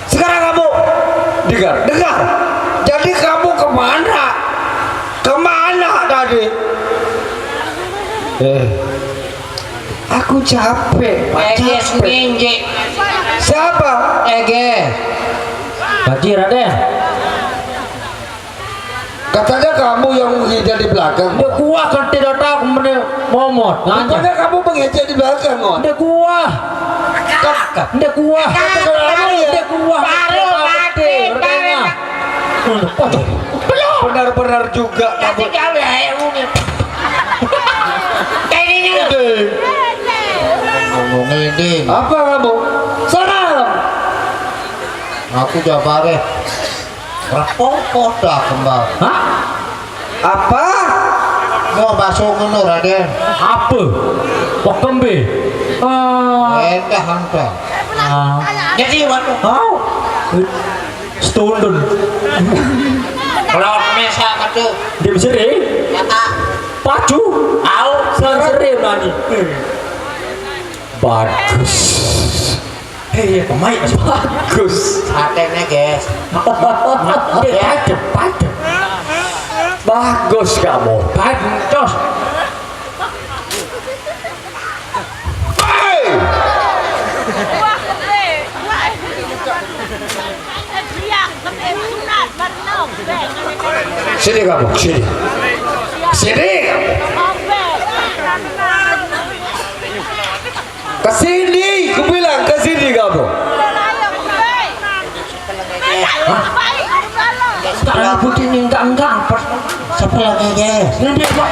Sekarang kamu dengar, dengar. Jadi kamu kemana? Kemana tadi? Eh, aku capek, Pak, Ege capek. Nginjek. Siapa? Ege. Haji Raden. Katanya kamu yang menghina di belakang. Ndak kuah kan tidak tahu mana momot. Nanya. Rupanya kamu mengejek di belakang, Mon. Ndak kuah. Ndak kuah. Ndak kuah. Baru mati, baru. Benar-benar juga kamu. Kasih kau ya, ya, Umi. Kayak ini. Ngomong ini. Apa kamu? Salam. Aku Jabare. Repopo dah kembang. Hah? Apa? Mau bakso ngono, Raden. Apa? Wah, kembe. Ah. Endah, endah. Ah. Jadi, waduh. Au. Stundun. Kalau mesak metu. Di Mesir, eh? Kata. Pacu. Au. Sering nani. Bagus. Hei, pemain bagus. Satenya, guys. Pade, pade. Bagus kamu. Bagus. Hei! Sini kamu, sini. Sini kamu. Ke sini, ku bilang ke sini kamu. Hah? Sekarang aku ini enggak, enggak apa. Siapa lagi, guys? Ini dia, Pak.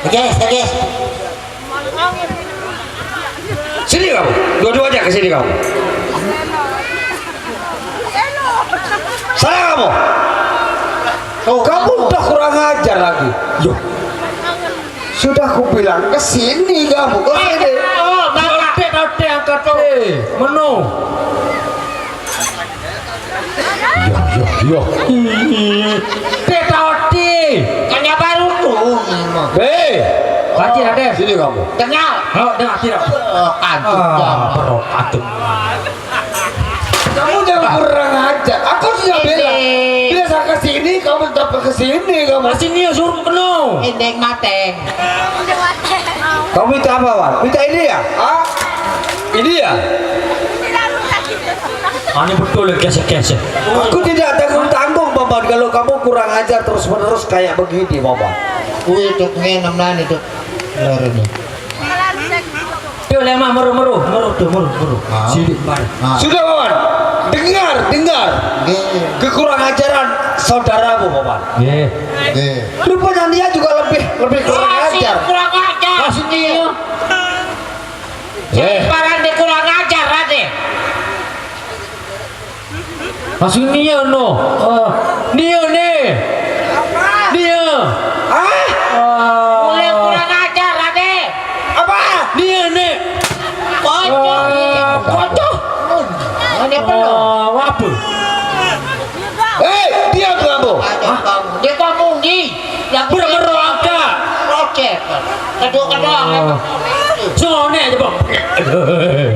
Guys, guys. Sini kamu, dua-duanya ke sini kamu. Saya kamu. Kamu udah kurang ajar lagi. Yo. Sudah ku bilang ke sini kamu, ke sini. Oh, Bapak. Roti, roti angkat tuh. Menu. Yo, yo, yo. Ih, roti. Kan dia baru tuh, memang. Hei. Haji Raden. Sini kamu. Dengar. Oh, dengar tidak? Oh, kantuk. Ah, perok kantuk. Kamu jangan kurang ajar. Aku sudah bilang. Ini. Biasa ke sini, kamu tetap ke sini, kamu. Masih nih suruh penuh. Endeng mateng. Kamu minta apa, Wan? Minta ini ya? Ah? Ini ya? Ini betul ya, gesek-gesek. Aku tidak tanggung-tanggung, Paman, kalau kamu kurang ajar terus-menerus kayak begini, Paman. Wih, cuk, ngenem nani, cuk. Lor ini. Tuh, lemah, meru, meru, meru, tuh, meru, meru. Ah. Sidik, Paman. Ah. Sudah, Paman. Dengar, dengar. Nggih. Kekurang ajaran saudaramu, Paman. Nggih. Nggih. Rupanya dia juga lebih, lebih kurang ajar. Kurang ajar. Kasih dia. Eh. Parang dia kurang ajar, Raden. Masih nia no. Eh, nia ne. Nia. Hah? Ah. Mulai kurang ajar, Raden. Apa? Nia ne. Kocok. Ah. Kocok. Ini apa lo? Ah, apa? Hei, diam kamu. Hah? Dia kamu ni. Yang bener-bener angka. Project. Kedua-kedua. Ah. Sone aja, Bang.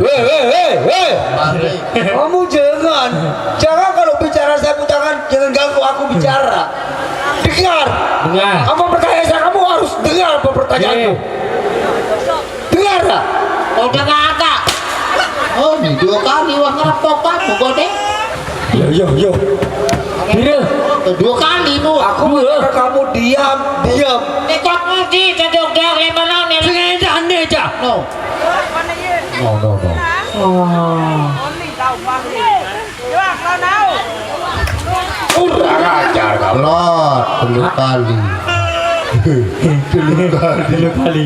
Weh, weh, weh, weh. Kamu jangan. Jangan kalau bicara saya, jangan, jangan ganggu aku bicara. Dengar. Dengar. Apa pertanyaan saya, kamu harus dengar apa pertanyaanku. Iya. Dengar tak? Udah kagak. Oh, ini dua kali wah ngerepok kamu, kode. Yo, yo, yo. Pira? Dua kali, Bu. Aku minta kamu diam, diam. Tekok ngerti, cedok dah, lima tahun ya. Sing enak nih, Cak. No. No, no, no. Oh. Kurang ajar kamu. Lot, telu kali. Telu kali. Telu kali.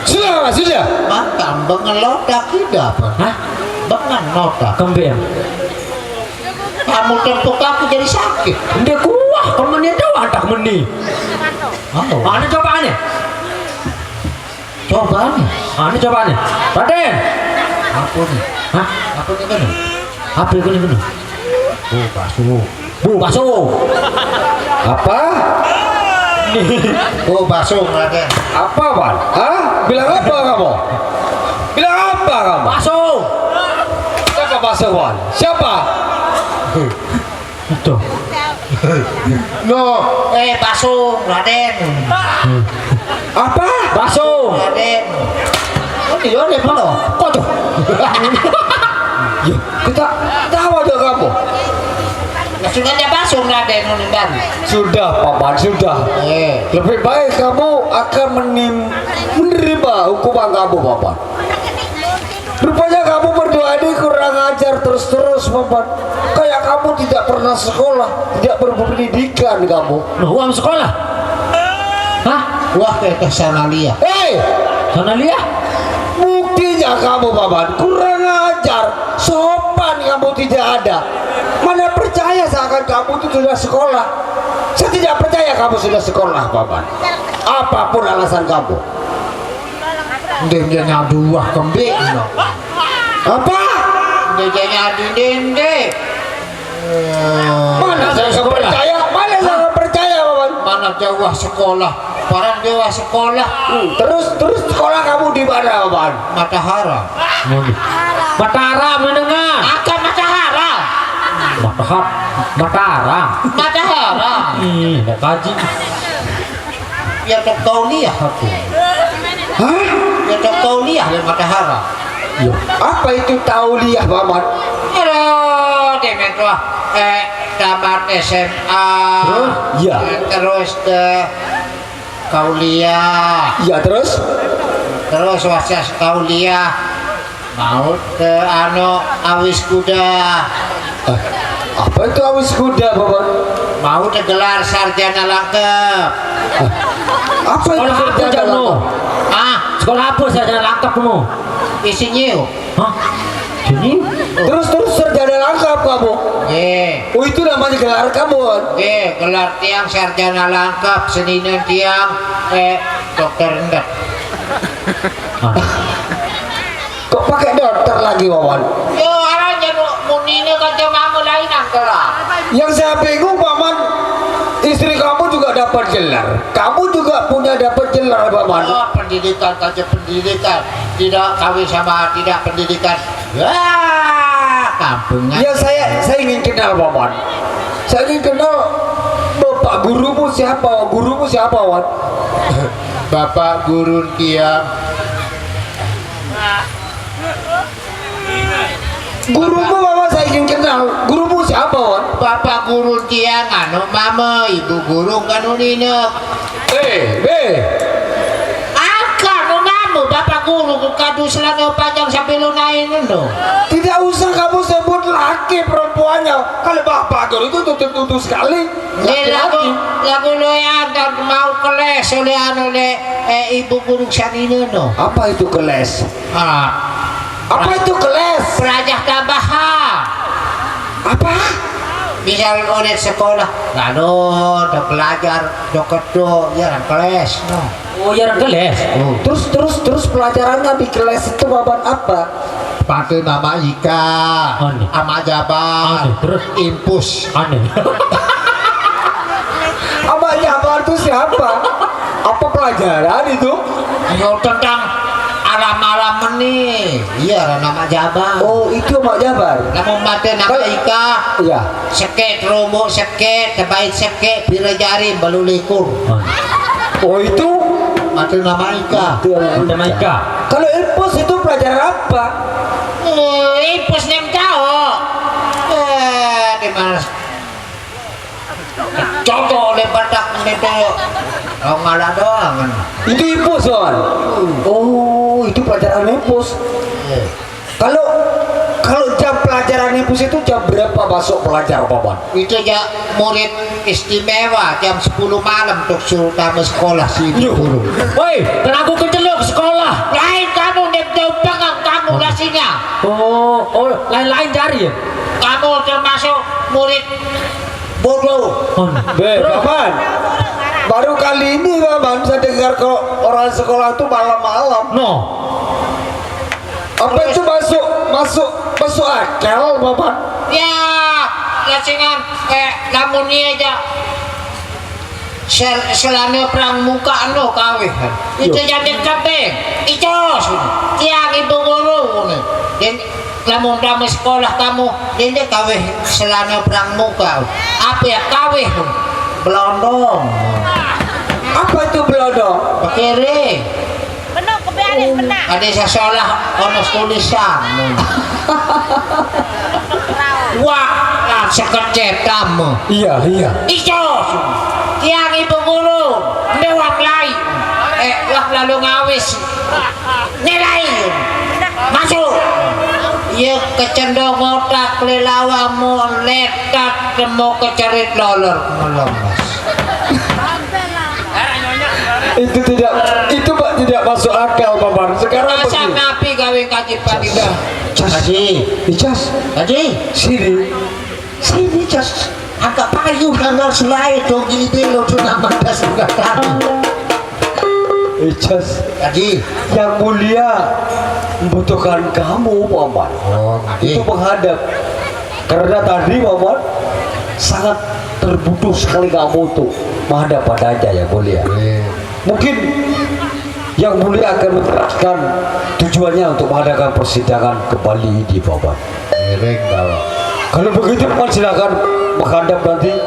Sudah, Mas, sudah. Mas, tambah ngelodak tidak, Pak? Hah? Bengan nota. Kembang. Kamu tempuk aku jadi sakit. Ndeq kuah, kemenit doang tak meni. Anu. Ane cobane. Cobane. Ane cobane. Raden. Apa nih? Hah? Apa nih kan? Apa itu nih? Oh, bakso. Bu, bakso. Apa? Oh, bakso, Raden. Apa, Wan? Hah? Bilang apa kamu? Bilang apa kamu? Bakso. Siapa bakso, Wan? Siapa? Itu. No, eh, bakso, Raden. Apa? Bakso. Raden. Oh, iya, nih, Pak. Kok tuh? Ya, kita tahu aja kamu. Ya, sudah ada bakso, Raden, udah. Sudah, Paman, sudah. Eh. Lebih baik kamu akan menim-, menerima hukuman kamu, Paman. Rupanya kamu berdua ini kurang ajar terus-terus, Paman. Kayak kamu tidak pernah sekolah, tidak berpendidikan kamu. Loh, uang sekolah? Hah? Wah, kayak sana lihat. Hei! Sana lihat? Buktinya kamu, Paman, kurang ajar. Sopan kamu tidak ada. Mana percaya seakan kamu itu sudah sekolah. Saya tidak percaya kamu sudah sekolah, Paman. Apapun alasan kamu. Ndin dia nyadu wah kembik, no. Apa? Ndin dia nyadu, ndin, ndin. Mana saya nggak percaya? Mana saya nggak percaya, Paman? Mana dia wah sekolah? Barang dia wah sekolah. Hmm, terus, terus sekolah kamu di mana, Paman? Matahara. Matahara menengah. Akan Matahara. Matahar-, Matahara. Matahara. Ih, mau kaji. Ya, tok tauliah aku. Hah? Ya, tok tauliah le Matahara. Loh, apa itu tauliah, Paman? Aduh, demen tuh. Eh, tamat S M A. Hah? Iya. Eh, terus ke kuliah. Iya, terus? Terus wasiat kuliah. Mau ke anu, awis kuda. Eh, apa itu awis kuda, Paman? Mau ke gelar sarjana langkep. Eh, apa itu sarjana langkep? Ah, sekolah apa sarjana langkep, no? Insinyur. Hah? Insinyur? Terus, terus sarjana langkep kamu? Nggih. Oh, itu namanya gelar kamu, kan? Nggih, gelar tiang sarjana langkep, seninen tiang, eh, dokter endek. Ah. Kok pakai dokter lagi, Wawan? Yo, arane nu munine kanca mama lain angkara. Yang saya bingung, Paman, istri kamu juga dapat gelar. Kamu juga punya dapat gelar, Paman. Oh, pendidikan kanca pendidikan. Tidak kawin sama tidak pendidikan. Wah, kampungan. Ya, saya, saya ingin kenal, Paman. Saya ingin kenal bapak gurumu siapa, gurumu siapa, Wan? Bapak guru tiang. Gurumu, Paman, saya ingin kenal. Gurumu siapa, Wan? Bapak guru tiang, anu mama, ibu guru kanu nina. Eh, eh. Angka nu mama, bapak guru kadu celana panjang sampai lu naik nu. Tidak usah kamu sebut laki perempuannya. Kalau bapak guru itu tutup-tutup sekali. Ini lagu, laki-laki. Lagu lu yang mau keles oleh anu le, eh, ibu guru sanina no. Apa itu keles? Ah. Apa itu keles? Pelajar tambahan. Apa? Misal oleh sekolah, lalu do belajar, do kedo, ya, keles, no. Oh, ya, keles. Oh. Terus, terus, terus pelajarannya di keles itu baban apa? Pake nama Ika, aneh. Ama Jabar, aneh, terus? Impus. Aneh. Ama Jabar itu siapa? Apa pelajaran itu? Yo, tentang alam-alam meni. Iya, nama Jabar. Oh, itu Ama Jabar. Lamun mate nama Ika. Iya. Seket, romo seket, tebait seket, pira jari, balu likur. Oh, itu? Mate nama Ika. Itu yang Mate nama Ika. Kalau impus itu pelajaran apa? Eh, impus nem tahu. Eh, di mana? Contoh oleh Batak itu. Oh, ngalah doang. Itu impus, Wan. Oh, itu pelajaran impus. Iya. Kalau, kalau jam pelajaran impus itu jam berapa masuk pelajar, Paman? Itu ya murid istimewa jam sepuluh malam untuk suruh tamu sekolah sini. Yuh. Guru. Woi, tenaga kecelok sekolah. Lain kamu, nek jauh pengang kamu. Tugasnya. Oh, oh, lain-lain cari ya? Kamu termasuk murid bodoh. Oh, Be, Paman. Baru kali ini, Paman, saya dengar kalau orang sekolah itu malam-malam. No. Apa itu masuk, masuk, masuk akal, Paman? Ya, lasingan kayak lamun iya aja. Sel-, selama perang muka no kawih. Itu jadi kebeng. Icos. Tiang ibu guru nih. Dan lamun damai sekolah kamu, ini kawih selama perang muka. Apa ya kawih? Belondong. Apa itu belondong? Kiri. Benar, kebiarin, benar. Ada sekolah ono tulisan. Wah, lah sekecet kamu. Iya, iya. Ijo, tiang ibu guru, ndewa mulai. Eh, wah lalu ngawis. Nilai. Masuk. Iya kecendong otak lelawamu letat temu kecerit lolor melemes. Itu tidak, itu Pak tidak masuk akal, Paman. Sekarang masa begini. Napi gawe kaji panitia? Jas. Kaji. Jas. Kaji. Sini. Sini, Jas. Angkat payu tanggal selai dong ini lo tuh nama das udah tadi. Eh, Jas. Kaji. Yang mulia membutuhkan kamu, Paman. Oh, kaji. Itu menghadap. Karena tadi, Paman, sangat terbutuh sekali kamu tuh menghadap padanya, yang mulia. Iya. Mungkin yang mulia akan menjelaskan tujuannya untuk mengadakan persidangan kembali di Babat. Miring, Bapak. Kalau begitu, Paman, silakan menghadap nanti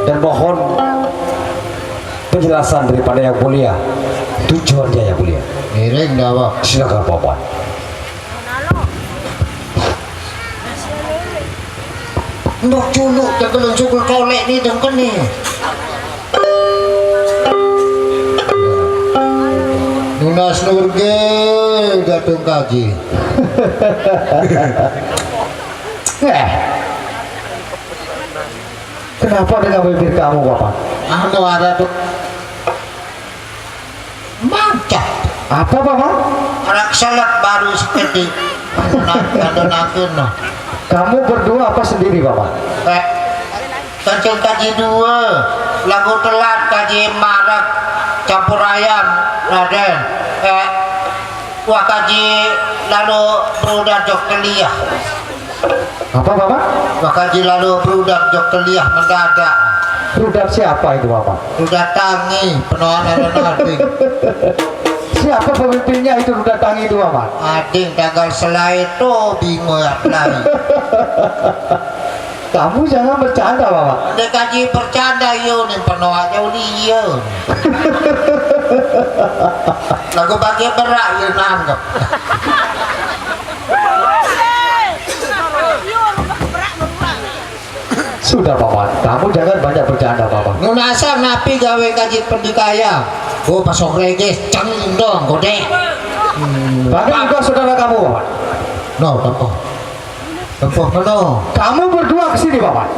dan mohon penjelasan daripada yang mulia. Tujuannya, yang mulia. Miring, Bapak. Silakan, Paman. Ndok culuk tegelun sukul kolek ni dong kene. Nunas nurge gatung kaji. Eh, kenapa dengan bibir kamu, Bapak? Anu ada tuh. Mancap. Apa, Paman? Anak selek baru seperti. Nah, ada nakin, noh. Kamu berdua apa sendiri, Paman? Eh, kencing kaji dua, lagu telat kaji marak, campur ayam, Raden. Eh, wah kaji lalu berudah jok teliah. Apa, Bapak? Maka ji lalu berudak jok teliah mendadak. Berudak siapa itu, Bapak? Berudak tangi, penoan ada nading. Siapa pemimpinnya itu berudak tangi itu, Bapak? Ading tanggal selai itu bingung ya pelai. Kamu jangan bercanda, Bapak. Dia kaji bercanda yo nih penoan jauh dia. Lagu pakai berak yo nanggep. Sudah, Paman. Kamu jangan banyak bercanda, Paman. Nunasa napi gawe kaji pendikaya? Oh, pasok reges, ceng dong, gode. Hmm. Bagaimana juga saudara kamu, Paman? No, tempo. Tempo, no. Kamu berdua ke sini, Paman.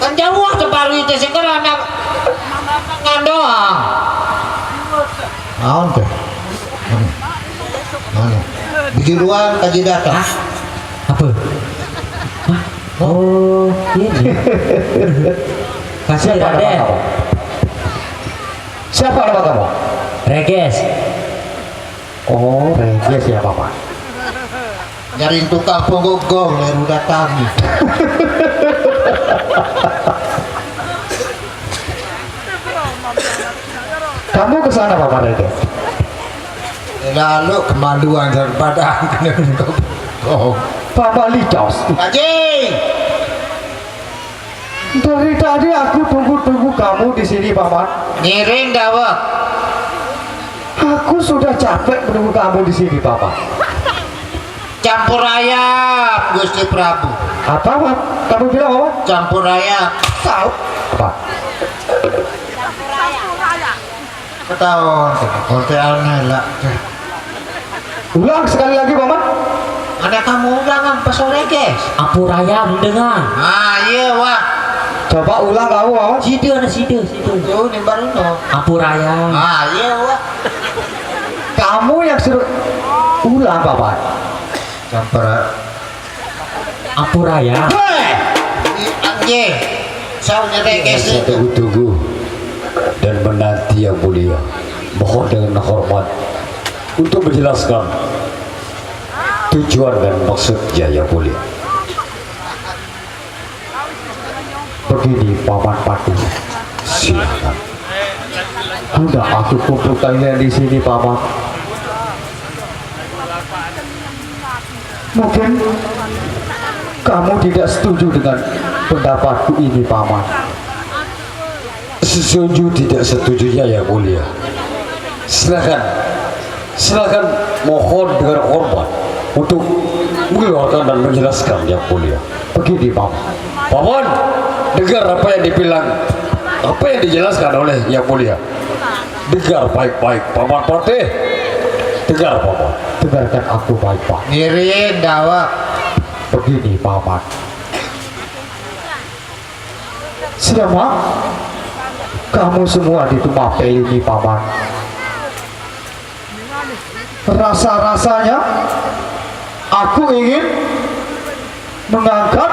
Kan jauh ke baru itu sekarang anak ngandoang. Naon teh? Mana? Mana? Di luar kaji datang. Hah? Apa? Hah? Oh, ini. Kasih Siapa nama Raden. Kamu? Siapa nama kamu? Reges. Oh, Reges ya, Bapak. Nyari tukang punggung gong, baru datang. Kamu ke sana, Bapak Redes. Lalu kemaluan daripada kena minta tolong. Bapak Licos. Haji. Dari tadi aku tunggu-tunggu kamu di sini, Paman. Ngiring, Dawek. Aku sudah capek menunggu kamu di sini, Paman. Campur ayam, Gusti Prabu. Apa, Pak? Kamu bilang apa? Campur ayam. Tahu? Apa? Ketahuan, konteannya lah. Ulang sekali lagi, Paman. Ada kamu ulang apa sore, guys? Ampur ayam dengan. Ah, iya, wah. Coba ulang kamu, Paman. Sida, ada sida, sida. Yo, ini baru no. Ampur ayam. Ah, iya, wah. Kamu yang suruh ulang, Paman. Ampura. Ampura ya. Weh! Anjing. Saya nyerek. Saya tunggu-tunggu dan menanti yang mulia. Mohon dengan hormat untuk menjelaskan tujuan dan maksudnya yang mulia. Begini, Paman Patih. Silakan. Sudah aku kumpulkan kalian di sini, Paman. Mungkin kamu tidak setuju dengan pendapatku ini, Paman. Setuju tidak setujunya, yang mulia. Silakan, silakan, mohon dengan hormat untuk mengeluarkan dan menjelaskan, yang mulia. Begini, Paman. Paman, dengar apa yang dibilang, apa yang dijelaskan oleh yang mulia. Dengar baik-baik, Paman Patih. Dengar, Paman. Dengarkan aku baik-baik. Ngiring, dawak. Begini, Paman. Selama kamu semua di Tumapel ini, Paman, rasa-rasanya aku ingin mengangkat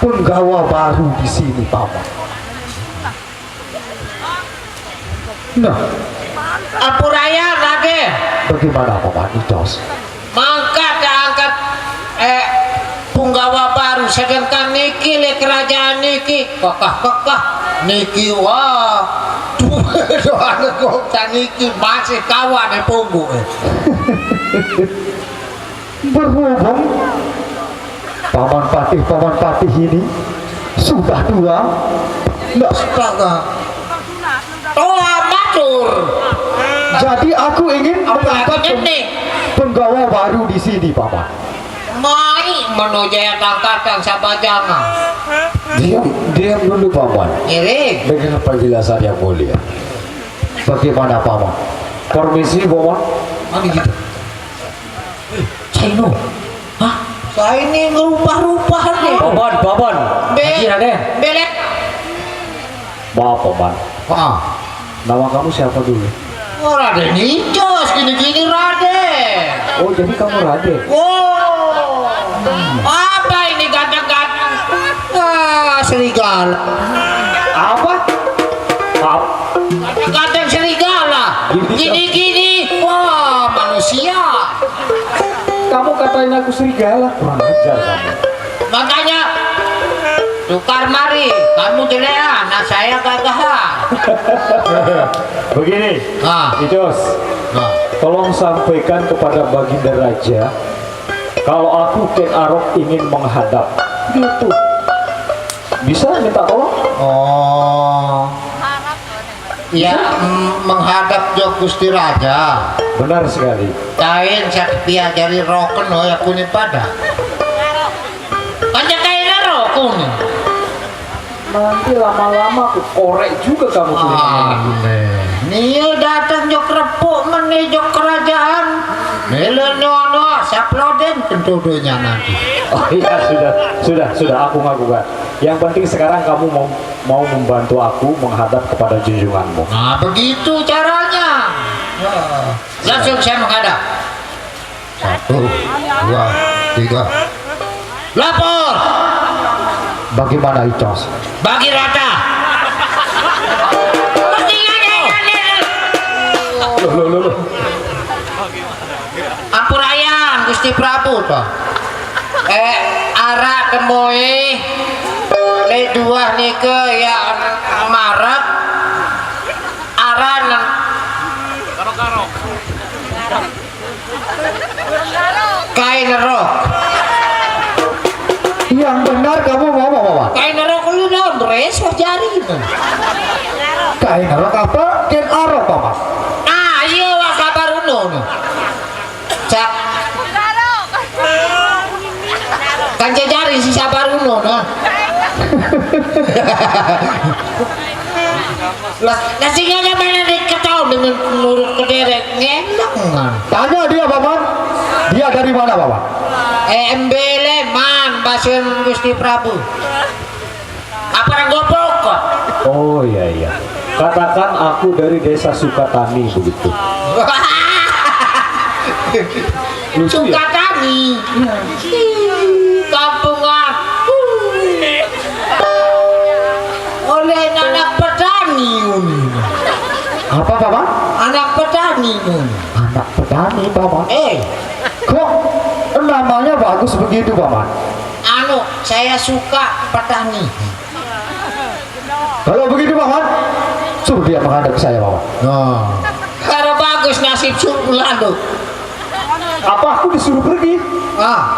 penggawa baru di sini, Paman. Nah, Ampuraya, Raden. Bagaimana, Paman Itos? Mangkat angkat, eh, punggawa baru, sedangkan niki le kerajaan niki kekah-kekah niki, wah. Tuh, doang kok niki masih kawan, eh, punggu, eh. Berhubung Paman Patih, Paman Patih ini sudah tua. Nggak, astaga. Tua matur. Jadi aku ingin mengangkat peng- penggawa baru di sini, Paman. Mai menujaya kangkatan sabajana. Diam, diam dulu, Paman. Ngiring. Dengar penjelasan yang mulia. Bagaimana, Paman? Permisi, Paman. Mana gitu? Saino. Hah? Saini ngerubah-rubah nih. Paman, Paman. Be- Lagi, Raden. Belek. Maaf, Paman. Ah. Nama kamu siapa dulu? Oh, Raden Icos, gini-gini Raden. Oh, jadi kamu Raden? Oh. Apa ini ganteng-ganteng? Ah, serigala. Apa? Maaf. Ganteng-ganteng serigala. Gini, gini-gini. Wah, manusia. Kamu katain aku serigala, kurang ajar kamu. Makanya tukar mari, kamu jelek, nah saya gagah. Begini, ah. Icos, ah, tolong sampaikan kepada Baginda Raja, kalau aku Ken Arok ingin menghadap. Gitu. Bisa minta tolong? Oh. Ya, mm, menghadap jok Gusti Raja. Benar sekali. Kain sak piajari roken, oh, ya, kuning pada. Aja kain roken. Nanti lama-lama aku korek juga kamu kulitnya. Aneh. Nih datang jok repuk, meneh jok kerajaan. Melo nyono saploden pentodonya nanti. Oh iya, sudah, sudah, sudah, aku ngaku kan. Yang penting sekarang kamu mau mau membantu aku menghadap kepada junjunganmu. Nah, begitu caranya. Nah, langsung saya menghadap. Satu, dua, tiga. Lapor. Bagaimana, Icos? Bagi rata. Loh, loh, loh, loh. Ampurayan, Gusti Prabu, to. Eh, arak temui, le dua nike ya marep, aran kain rok. Yang benar kamu ngomong apa? Kain rok lu dong, res jari. Kain rok apa? Kain arok apa? Ah, iya, wah, kabar uno. Cak. Kan jejari si sabar uno, nah. Lah, lah, sing ngene mana nih ketahuan dengan nurut kederek ngenak, nah. Tanya dia, Paman. Dia dari mana, Paman? Eh, embele man, Basem Gusti Prabu. Apa orang goblok kok? Oh, iya, iya. Katakan aku dari desa Sukatani begitu. Lucu ya? Sukatani. Kampungan. Oleh anak petani. Apa, Paman? Anak petani. Anak petani, Paman. Eh, kok namanya bagus begitu, Paman? Anu, saya suka petani. Kalau begitu, Paman, suruh dia menghadap ke saya, Paman. Nah. Karena bagus nasib suruh lalu. Apa aku disuruh pergi? Ah.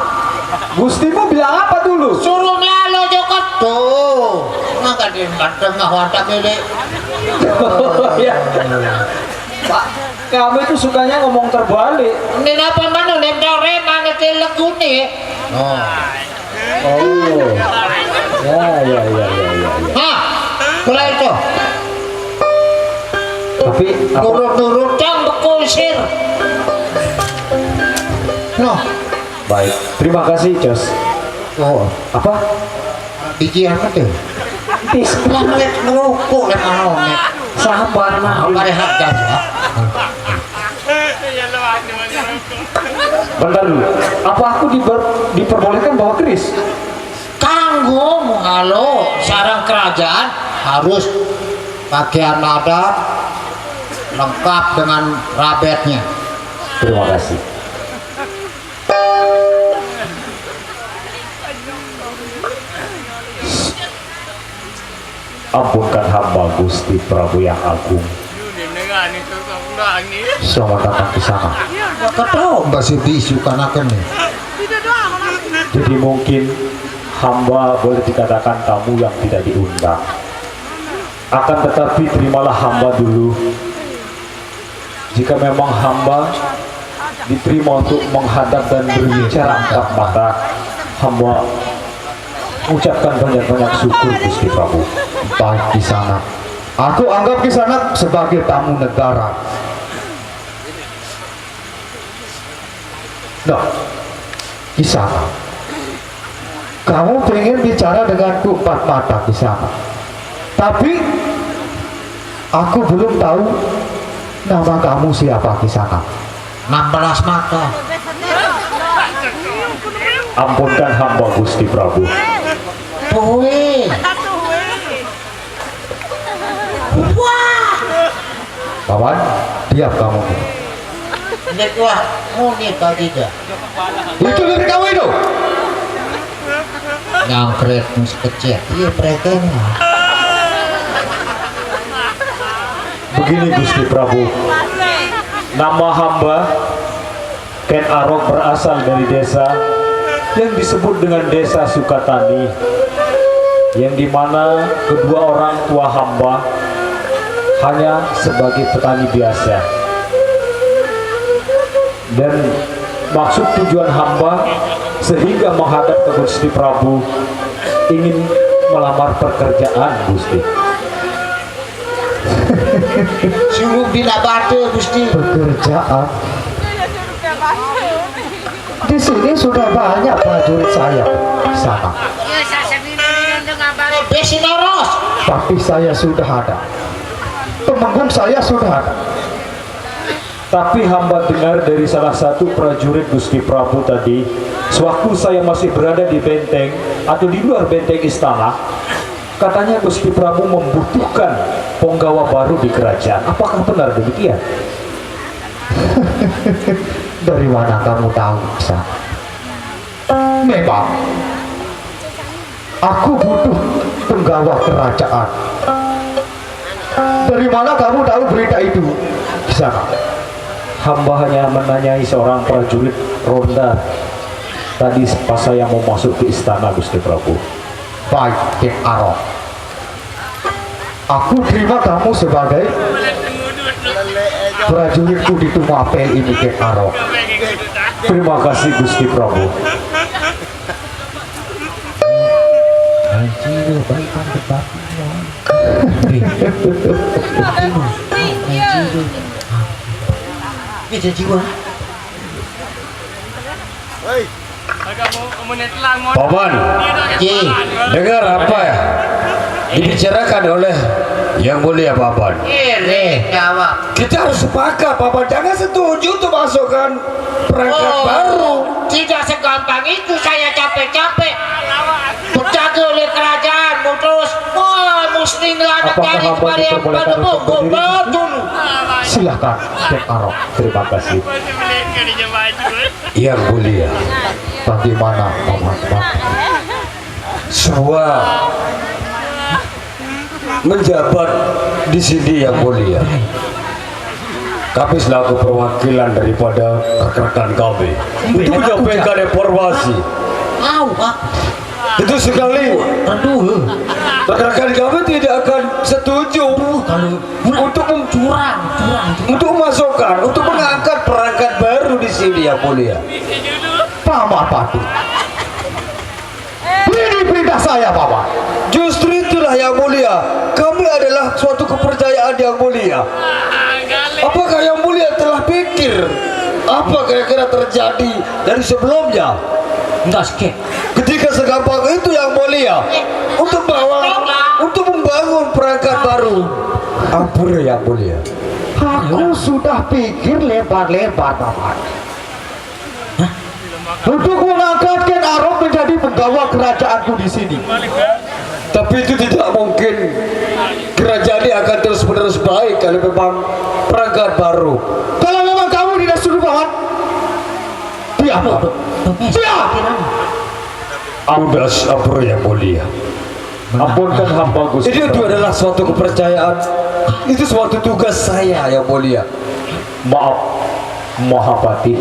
Gustimu bilang apa dulu? Suruh lalu, Joko. Tuh. Maka dia tengah wadah milik. Oh, ya. Pak, kamu itu sukanya ngomong terbalik. Ini apa mana, nendang remang, ngetil legune. Oh. Oh. Ya, ya, ya, ya, ya, ya. Hah? Mulai itu. Tapi apa? Nurut-nurut dong, bekusir. Noh. Baik. Terima kasih, Cos. Oh. Apa? Biji apa tuh? Tis. Lah, ngeliat ngerokok, lah, mau, nih. Sabar, nah. Sabar, ya, Cos, ya. Bentar dulu. Apa aku diper-, diperbolehkan bawa keris? Kanggo, kalau sarang kerajaan harus pakaian adat lengkap dengan rabetnya. Terima kasih. Ampunkan hamba, Gusti Prabu yang agung. Selamat datang ke sana. Ketawa mbak si bisu kanakan nih. Jadi mungkin hamba boleh dikatakan tamu yang tidak diundang. Akan tetapi terimalah hamba dulu. Jika memang hamba diterima untuk menghadap dan berbicara empat mata, hamba ucapkan banyak-banyak syukur, Gusti Prabu. Baik, Kisanak. Aku anggap Kisanak sebagai tamu negara. Nah, Kisanak, kamu pengen bicara denganku empat mata, Kisanak. Tapi aku belum tahu nama kamu siapa, Kisanak. Enam belas mata. Ampunkan hamba, Gusti Prabu. Tuwe. Wah. Paman, diam kamu. Ini wah, muni tadi dah. Itu dari kamu itu. Nyangkret sekecil. Iya, pretennya. Begini, Gusti Prabu. Nama hamba Ken Arok berasal dari desa yang disebut dengan Desa Sukatani, yang dimana kedua orang tua hamba hanya sebagai petani biasa. Dan maksud tujuan hamba sehingga menghadap ke Gusti Prabu ingin melamar pekerjaan, Gusti. Suruh bila batu, Gusti. Pekerjaan. Di sini sudah banyak prajurit saya di sana. Besi noros. Tapi saya sudah ada. Temenggung saya sudah ada. Tapi hamba dengar dari salah satu prajurit Gusti Prabu tadi, sewaktu saya masih berada di benteng atau di luar benteng istana, katanya Gusti Prabu membutuhkan punggawa baru di kerajaan. Apakah benar demikian? Dari mana kamu tahu, Kisanak? Memang, aku butuh punggawa kerajaan. Dari mana kamu tahu berita itu, Kisanak? Hamba hanya menanyai seorang prajurit ronda tadi pas saya mau masuk ke istana, Gusti Prabu. Baik, Ken Arok. Aku terima kamu sebagai prajuritku di Tumapel ini, Ken Arok. Terima kasih, Gusti Prabu. Anjir, baik kan, baik. Paman, dengar apa ya dibicarakan oleh Yang mulia Paman. Ini jawab. Kita harus sepakat, Paman. Jangan setuju untuk masukkan perangkat Oh, baru. Tidak segampang itu saya capek-capek. Penjaga oleh kerajaan, terus, wah, muslim lah anak Apakah dari hamba kepada yang diperbolehkan pada untuk bongkok berdiri? Batu. Silahkan, Kek Arok. Terima kasih. Yang mulia. Bagaimana, Paman? Semua menjabat di sini, yang mulia. Kami selaku perwakilan daripada rekan-rekan kami untuk menyampaikan informasi. Tahu, Pak. Itu sekali. Aduh. Rekan-rekan kami tidak akan setuju Aduh, kalau untuk mem- curang, curang, curang. Untuk memasukkan, untuk mengangkat perangkat baru di sini, yang mulia. Paman Patih. Ini perintah saya, Paman. Justru itulah, yang mulia. Kami adalah suatu kepercayaan, yang mulia. Apakah yang mulia telah pikir apa kira-kira terjadi dari sebelumnya? Enggak, Kek. Ketika segampang itu, yang mulia, untuk bawa, untuk membangun perangkat baru. Ampun, yang mulia. Aku sudah pikir lebar-lebar, Paman. Untuk mengangkat Ken Arok menjadi penggawa kerajaanku di sini. Tapi itu tidak mungkin. Kerajaan ini akan terus-menerus baik kalau memang perangkat baru. Kalau memang kamu tidak setuju, Paman, diam, Paman. Diam. Amdas, Ampura, yang mulia. Ampunkan hamba, Gusti Ini itu Prabu. Adalah suatu kepercayaan. Itu suatu tugas saya, yang mulia. Maaf, Mahapatih.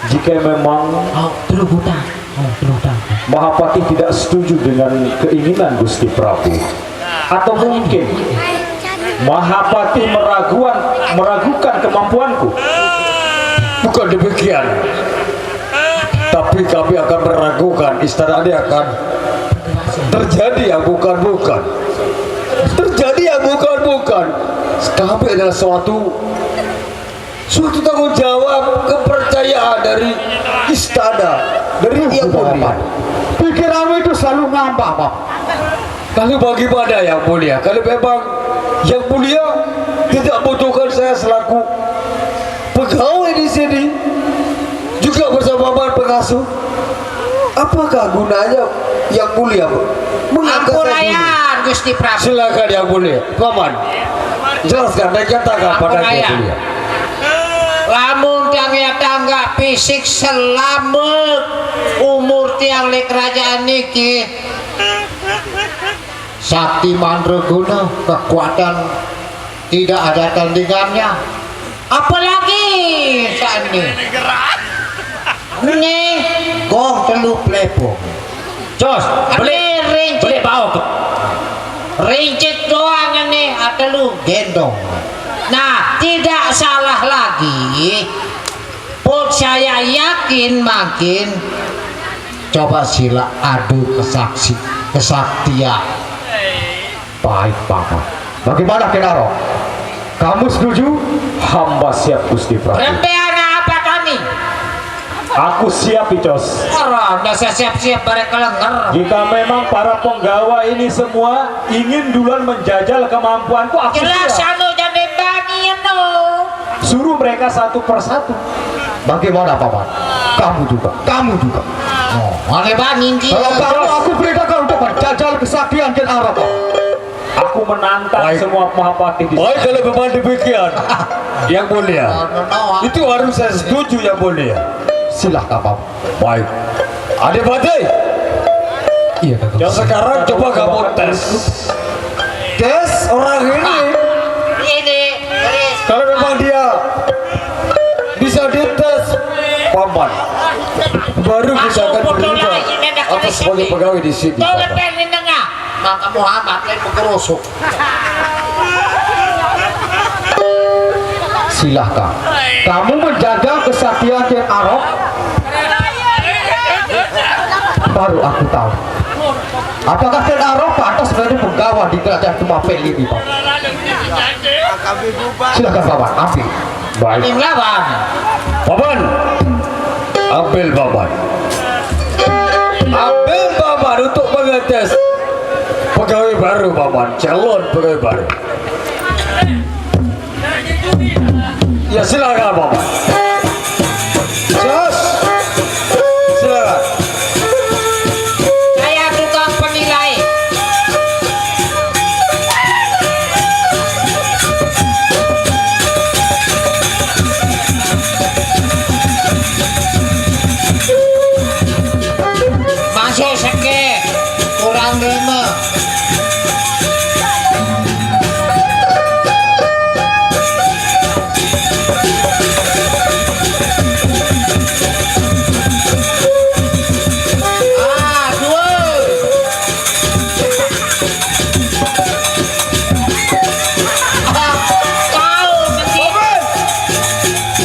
Jika memang Oh, terus hutang. Oh, terus hutang. Mahapatih tidak setuju dengan keinginan Gusti Prabu, atau mungkin Mahapatih meraguan, meragukan kemampuanku? Bukan demikian. Tapi kami akan meragukan istana ini akan terjadi yang bukan-bukan. Terjadi yang bukan-bukan. Kami adalah suatu suatu tanggung jawab, kepercayaan dari istana, dari Yang Mulia. Pikiranmu itu selalu ngambang, Pak. Lalu bagaimana, Yang Mulia? Kalau memang Yang Mulia tidak butuhkan saya selaku pegawai di sini, juga bersama Paman pengasuh, apakah gunanya Yang Mulia mengangkat saya dulu? Ampurayan, Gusti Prabu. Silakan, Yang Mulia. Paman, jelaskan dan nyatakan pada Yang Mulia. Lamun tiang nyata nggak fisik selamat, umur tiang di kerajaan niki, sakti mandraguna, kekuatan tidak ada tandingannya. Apalagi saat ini. Nih, goh telu plepung. Jos, beli, beli beli beli bau tuh. Rincit doang ini, ada lu gendong. Nah, tidak salah lagi. Pun saya yakin makin coba sila adu kesaksi, kesaktian. Baik, Paman. Bagaimana, Kenaro? Kamu setuju? Hamba siap, Gusti Prabu. Rempeana apa kami? Aku siap, Icos. Orang dasar siap-siap bareng kelenger. Jika memang para penggawa ini semua ingin duluan menjajal kemampuanku, aku Jelas siap. Anu jane bani anu. Suruh mereka satu persatu. Bagaimana, Paman? Kamu juga, kamu juga. Oh, ane bani ndi? Kalau kamu, aku perintahkan untuk menjajal kesaktian Ken Arok, Paman. Aku menantang Baik. Semua Mahapatih di Baik, kalau memang demikian, Yang Mulia. Itu harus saya setuju, Yang Mulia. Silahkan, Paman. Baik. Adipati. Iya, Kakang. Yang sekarang coba kamu tes. Tes orang ini. Ini, Chris. Kalau memang dia bisa dites, Paman, baru kita akan Masuk foto berubah lagi, nenek atas sebagai Chris ini. Pegawai di sini, Tuh, Paman. Lepen di tengah. Maka Muhammad lain menggerusuk. Silahkan. Kamu menjaga kesaktian Ken Arok, baru aku tahu. Apakah Ken Arok pantas menjadi penggawa di kerajaan Tumapel ini, Pak? Silahkan, Paman, ambil. Baik. Ambil lawan. Paman. Ambil, Paman. Ambil, Paman, untuk mengetes. Pegawai baru, Paman. Calon pegawai baru. Ya, silakan, Paman. Jos. Silakan. Saya tukang penilai. Masih seke, kurang lima. Ah, dua. Kau, nanti.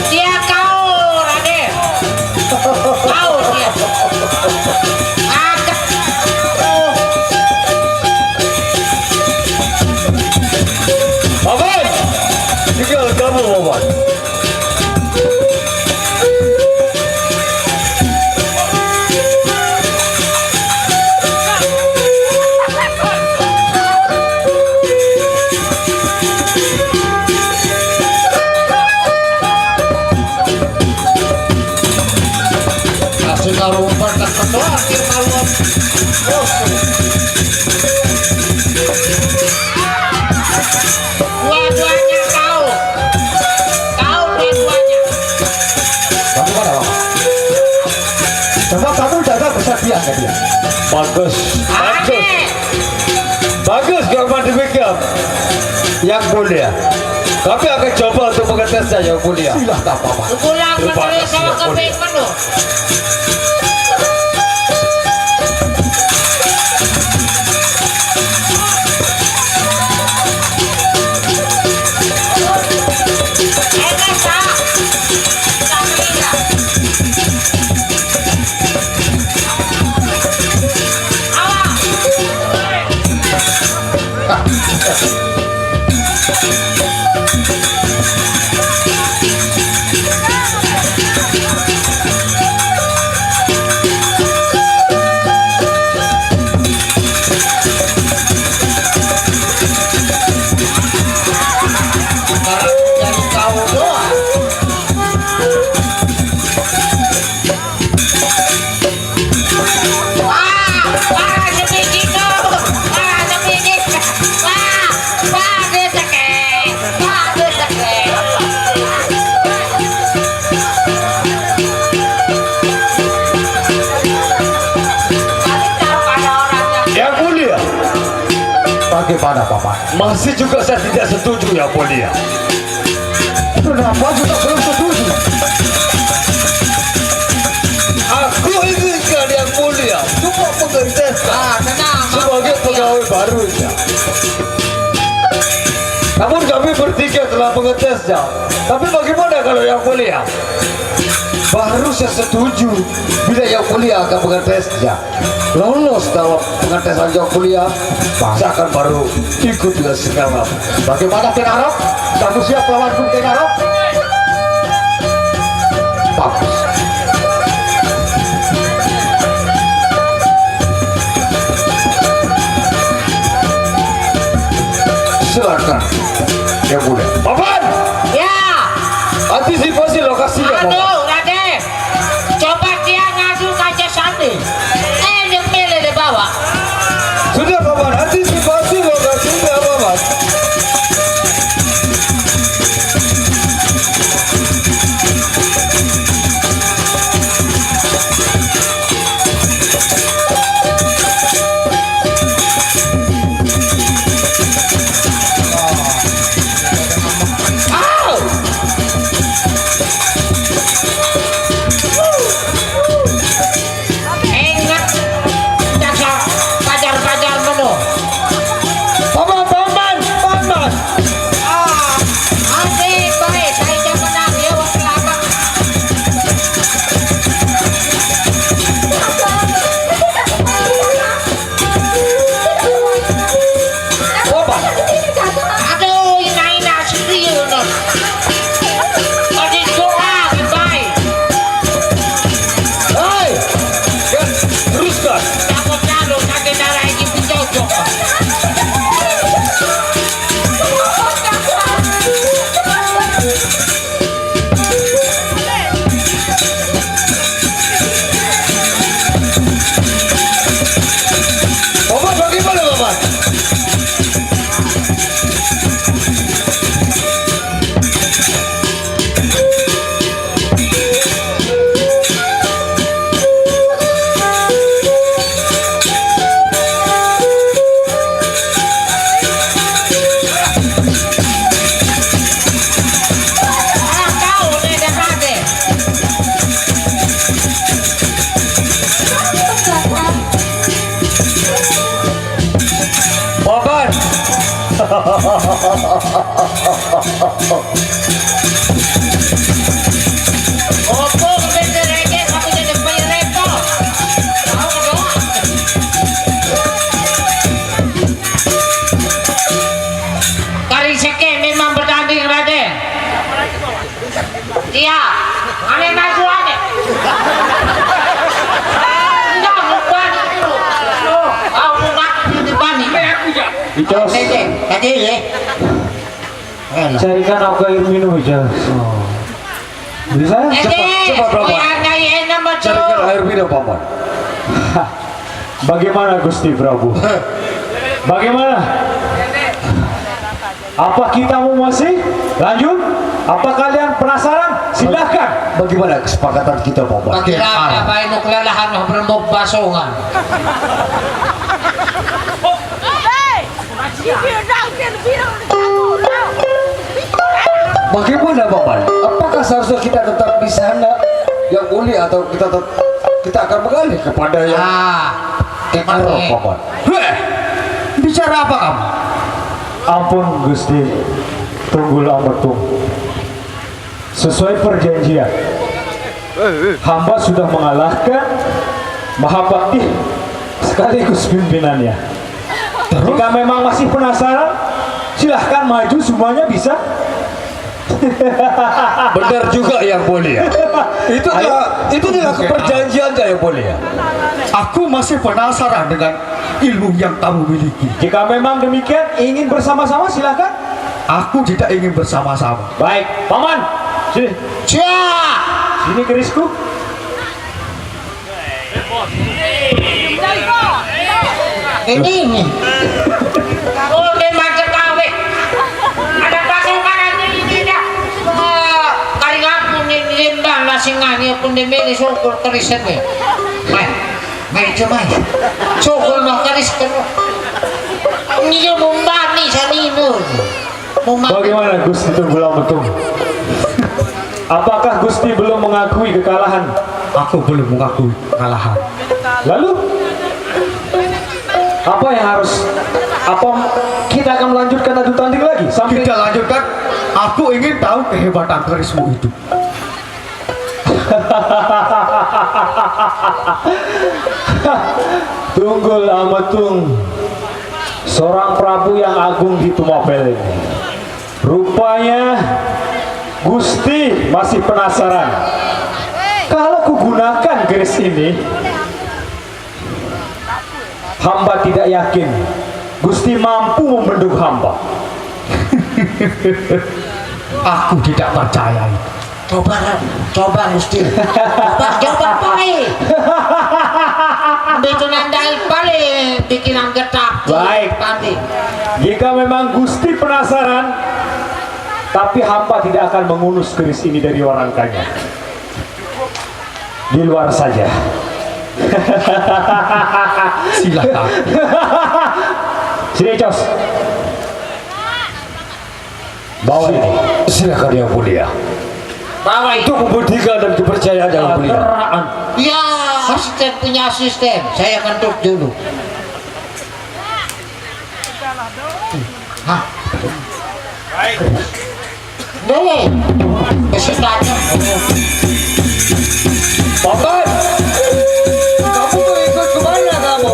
Dia kau, Raden. Kau, dia. Agak. Paman, tinggal kamu, Paman. Kasih taruh umpan, tak keluar, akhir malam. Oh. Dua-duanya kau. Kau dua-duanya. Kamu kan apa? Coba kamu jaga kesaktian ke dia. Bagus. Bagus. Aneh. Bagus, kalau demikian. Yang mulia. Kami akan coba untuk mengetesnya, yang mulia. Silahkan, Paman. Pulang. Terima kasih, sama yang mulia. Keping penuh. Wah, wah, sepiji tuh. Wah, sepiji. Wah, wah, dia cekek. Wah, dia cekek. Tapi kalau ada orang yang Yang mulia, bagaimana, Paman? Masih juga saya tidak setuju, yang mulia. Kenapa juga belum setuju? Aku izinkan yang mulia cuma mengetesnya. Ah, tenang, sebagai pegawai barunya. Namun kami bertiga telah mengetesnya. Tapi bagaimana kalau yang mulia? Baru saya setuju bila yang mulia akan mengetesnya. Lolos dalam pengetesan, yang mulia, saya akan baru ikut dengan segala. Bagaimana, Tenarok? Kamu siap lawanku, Tenarok? Bagus. Silakan, yang mulia. Paman! Ya. Antisipasi lokasinya, Paman. Aduh, Raden. Coba dia ngadu kaca sandi. Eh, nyemil di bawah. Sudah, Paman, antisipasi lokasinya, Paman. Au! Ingat, Opo, beda reke, aku jadi penyerepo. Tahu dong. Kari seke memang bertanding, Raden. Iya, ane maju ane. Enggak, mau bani dulu. Oh, mau makan di bani. Icos. Tete, tete, ya. Enak. Carikan aku air minum, Icos. Oh. Bisa? Tete, coba, coba, Bapak. Carikan air minum, Paman. Bagaimana, Gusti Prabu? Bagaimana? Apa kita mau masih lanjut? Apa kalian penasaran? Silahkan. Bagaimana kesepakatan kita, Paman? Bagaimana? Kira apa ini kelelahan, berembuk basongan. Bagaimana, Paman? Apakah seharusnya kita tetap di sana, yang mulia, atau kita tet- kita akan mengalih kepada yang Ah, Arok, Paman? Heh, bicara apa kamu? Ampun, Gusti Tunggul Ametung. Sesuai perjanjian, hamba sudah mengalahkan Mahapatih sekaligus pimpinannya. Terus? Jika memang masih penasaran, silahkan maju, semuanya bisa. Benar juga, Yang Mulia. Itu Ayo. Juga, itu juga keperjanjian, Yang Mulia. Aku masih penasaran dengan ilmu yang kamu miliki. Jika memang demikian, ingin bersama-sama, silahkan. Aku tidak ingin bersama-sama. Baik, Paman. Sini. Cia! Sini kerisku. Ini, ini. Oh, dia macam kawin. Ada pasukan ini, ini dah. Wah, kali ngapun ini limbah nasi ngani pun dia milih syukur kerisen nih. Mai, mai, cuma. Syukur mah keris kan. Ini dia mumbani sanino. Mumbani. Bagaimana, Gusti Tunggul Ametung? Apakah Gusti belum mengakui kekalahan? Aku belum mengakui kekalahan. Lalu, apa yang harus, apa kita akan melanjutkan adu tanding lagi sampai Kita lanjutkan. Aku ingin tahu kehebatan kerismu itu. Tunggul Ametung, seorang prabu yang agung di Tumapel ini. Rupanya Gusti masih penasaran. Kalau kugunakan keris ini, hamba tidak yakin Gusti mampu membendung hamba. Aku tidak percaya itu. Coba, coba, Gusti. Coba, coba, Pak. Betul nandai paling pikiran getap. Baik. Pandi. Jika memang Gusti penasaran, tapi hamba tidak akan mengunus keris ini dari warangkanya. Di luar saja. Silakan. Sini, Cos. Bawa ini. Silakan, Yang Mulia. Bawa itu. Untuk membuktikan dan kepercayaan, Yang Mulia. Ya, asisten punya asisten. Saya kentut dulu. Hah? Deh, kasih tanya. Paman, kamu mau ikut kemana kamu?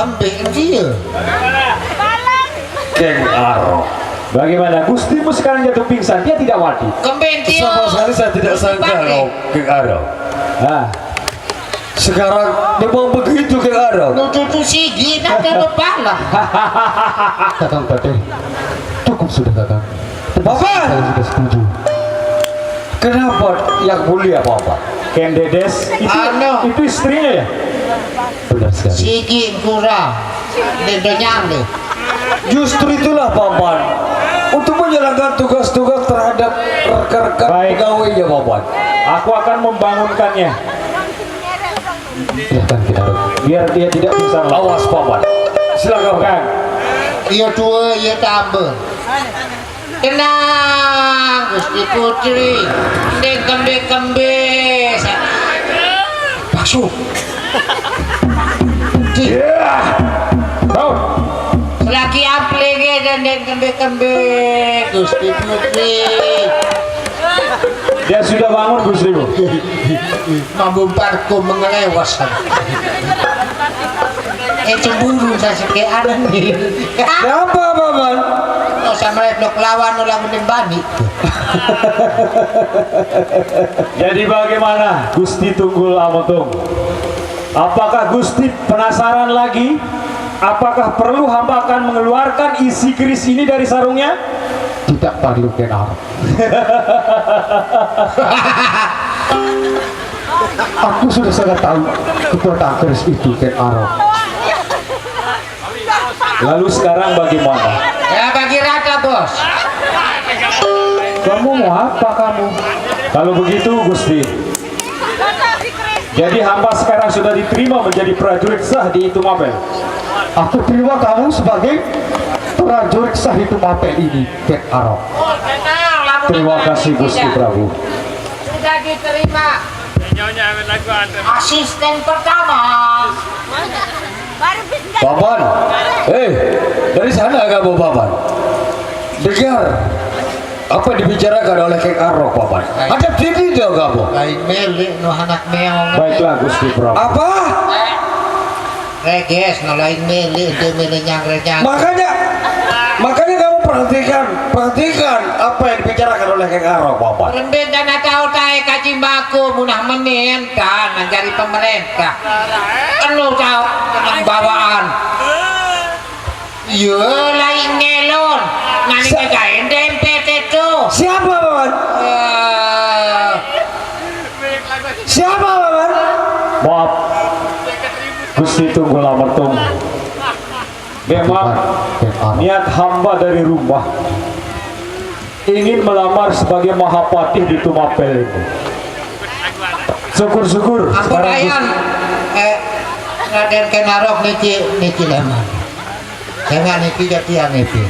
Ambil dia. Keng Arok. Bagaimana? Gustimu sekarang jatuh pingsan, dia tidak mati. Kembali dia. Sama sekali saya tidak sangka kau, Keng Arok. Ah. Sekarang memang begitu, Keng Arok. Nututu sigi, nak kena pala. Kakang Patih, cukup sudah, Kakang. Bapak! Saya sudah setuju. Kenapa yang mulia, Bapak? Ken Dedes, itu, Anu. Itu istrinya ya? Benar sekali. Sigi kurang. Dia nyampe. Justru itulah, Paman, untuk menjalankan tugas-tugas terhadap rekan-rekan Baik. Pegawainya, Paman. Aku akan membangunkannya. Silahkan kita. Biar dia tidak bisa. Awas, Paman. Silakan. Bukan. Iya dua, iya tambah. Tenang, Gusti Putri. Ndek kembe-kembe. Sa- Bakso. Iya. Bangun. Selagi aplege dan ndek kembe-kembe, Gusti Putri. Dia sudah bangun, Gusti. Mambu parko mengelewas. Eh, cemburu saya sekean nih. Kenapa, Paman? Oh, sama blok lawan orang mending bani. Jadi bagaimana, Gusti Tunggul Amotung? Apakah Gusti penasaran lagi? Apakah perlu hamba akan mengeluarkan isi keris ini dari sarungnya? Tidak perlu, Ken Arok. Aku sudah sangat tahu kekuatan keris itu, Ken Arok. Lalu sekarang bagaimana? Ya, bagi rata, Bos. Kamu mau apa kamu? Kalau begitu, Gusti. Jadi hamba sekarang sudah diterima menjadi prajurit sah di Itu Mapel. Aku terima kamu sebagai prajurit sah Itu Mapel ini, Ken Arok. Terima kasih, Gusti Prabu. Sudah diterima. Asisten pertama. Paman, eh, dari sana kamu, Paman? Dengar apa yang dibicarakan oleh Kek Arok, Paman. Ada diri dia kamu. Lain milik no anak meong. Baiklah, Gusti Prabu. Apa? Reges, no lain milik, dia milik nyang renyang. Makanya, makanya kamu perhatikan, perhatikan apa yang dibicarakan oleh Kek Arok, Paman. Lembek dan tahu tae kaji mako munah meninta menjadi pemerintah. Anu tahu tenang bawaan. Iya, lain ngelon. Nani Sa- kegaen dempet itu. Siapa, Paman? Eh. Siapa, Paman? Maaf, Gusti Tunggul Amertung. Memang niat hamba dari rumah ingin melamar sebagai Mahapatih di Tumapel ini. Syukur-syukur. Ampun sekarang ayan, Gusti. Eh, Raden Kenarok niki, niki lemah. Jangan niki jadi yang itu.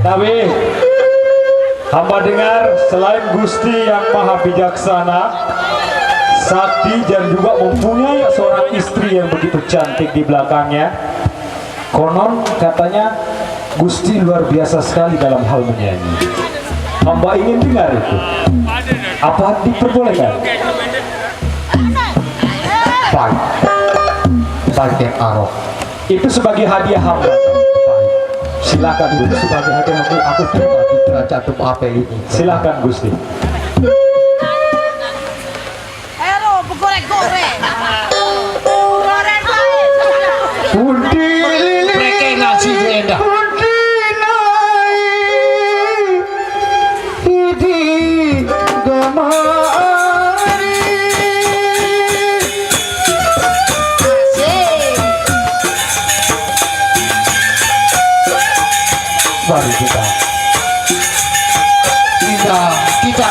Tapi hamba dengar selain Gusti yang maha bijaksana, sakti dan juga mempunyai seorang istri yang begitu cantik di belakangnya. Konon katanya Gusti luar biasa sekali dalam hal menyanyi. Hamba ingin dengar itu. Apa diperbolehkan? Baik. Baik, Kek Arok. Itu sebagai hadiah hamba. Baik. Silakan, Gusti. Itu sebagai hadiah aku, aku terima di kerajaan Tumapel ini. Silakan, Gusti. Hero, begoreng-goreng. Goreng baik. Pundi lili. Mereka nasi itu endah. Pundi nai. Idi gamari. Asik. Mari kita. Kita, kita.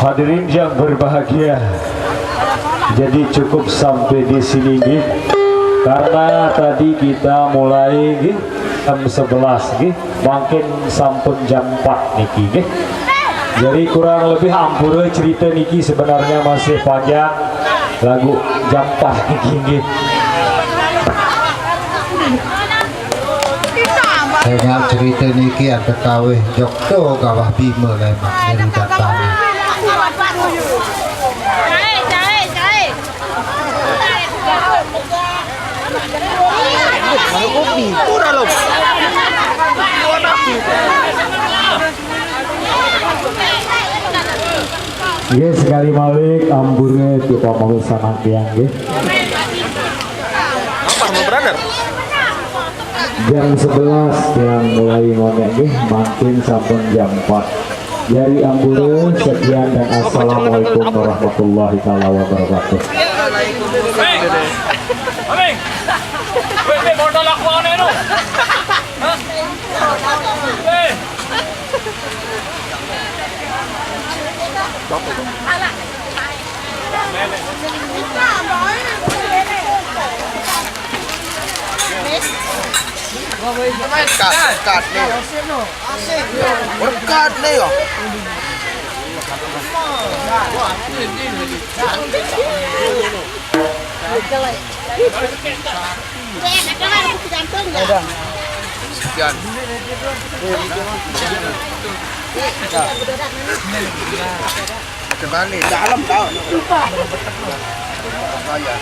Hadirin yang berbahagia, jadi cukup sampai di sini nggih. Karena tadi kita mulai nggih jam sebelas nggih, mungkin sampun jam empat niki nggih. Jadi kurang lebih ampura cerita niki sebenarnya masih panjang, lagu jam empat niki nggih. Dengar cerita niki ada kawih Jogja kawah Bima lemak dari datang. Mana kopi? Kurang loh. Nggih, sekali malih ampura kita mau sangat tiang nggih. Apa mau brother? Jam sebelas yang mulai ngonek nggih, mangkin sampun jam empat. Dari ampura, sekian dan assalamualaikum warahmatullahi taala wabarakatuh. Hei! Aming! Weh, weh, botol aku aneh tu. Hah? Weh! Kat, kat ni. Berkat ni oh. Sekian. Kembali dalam tau. Saya.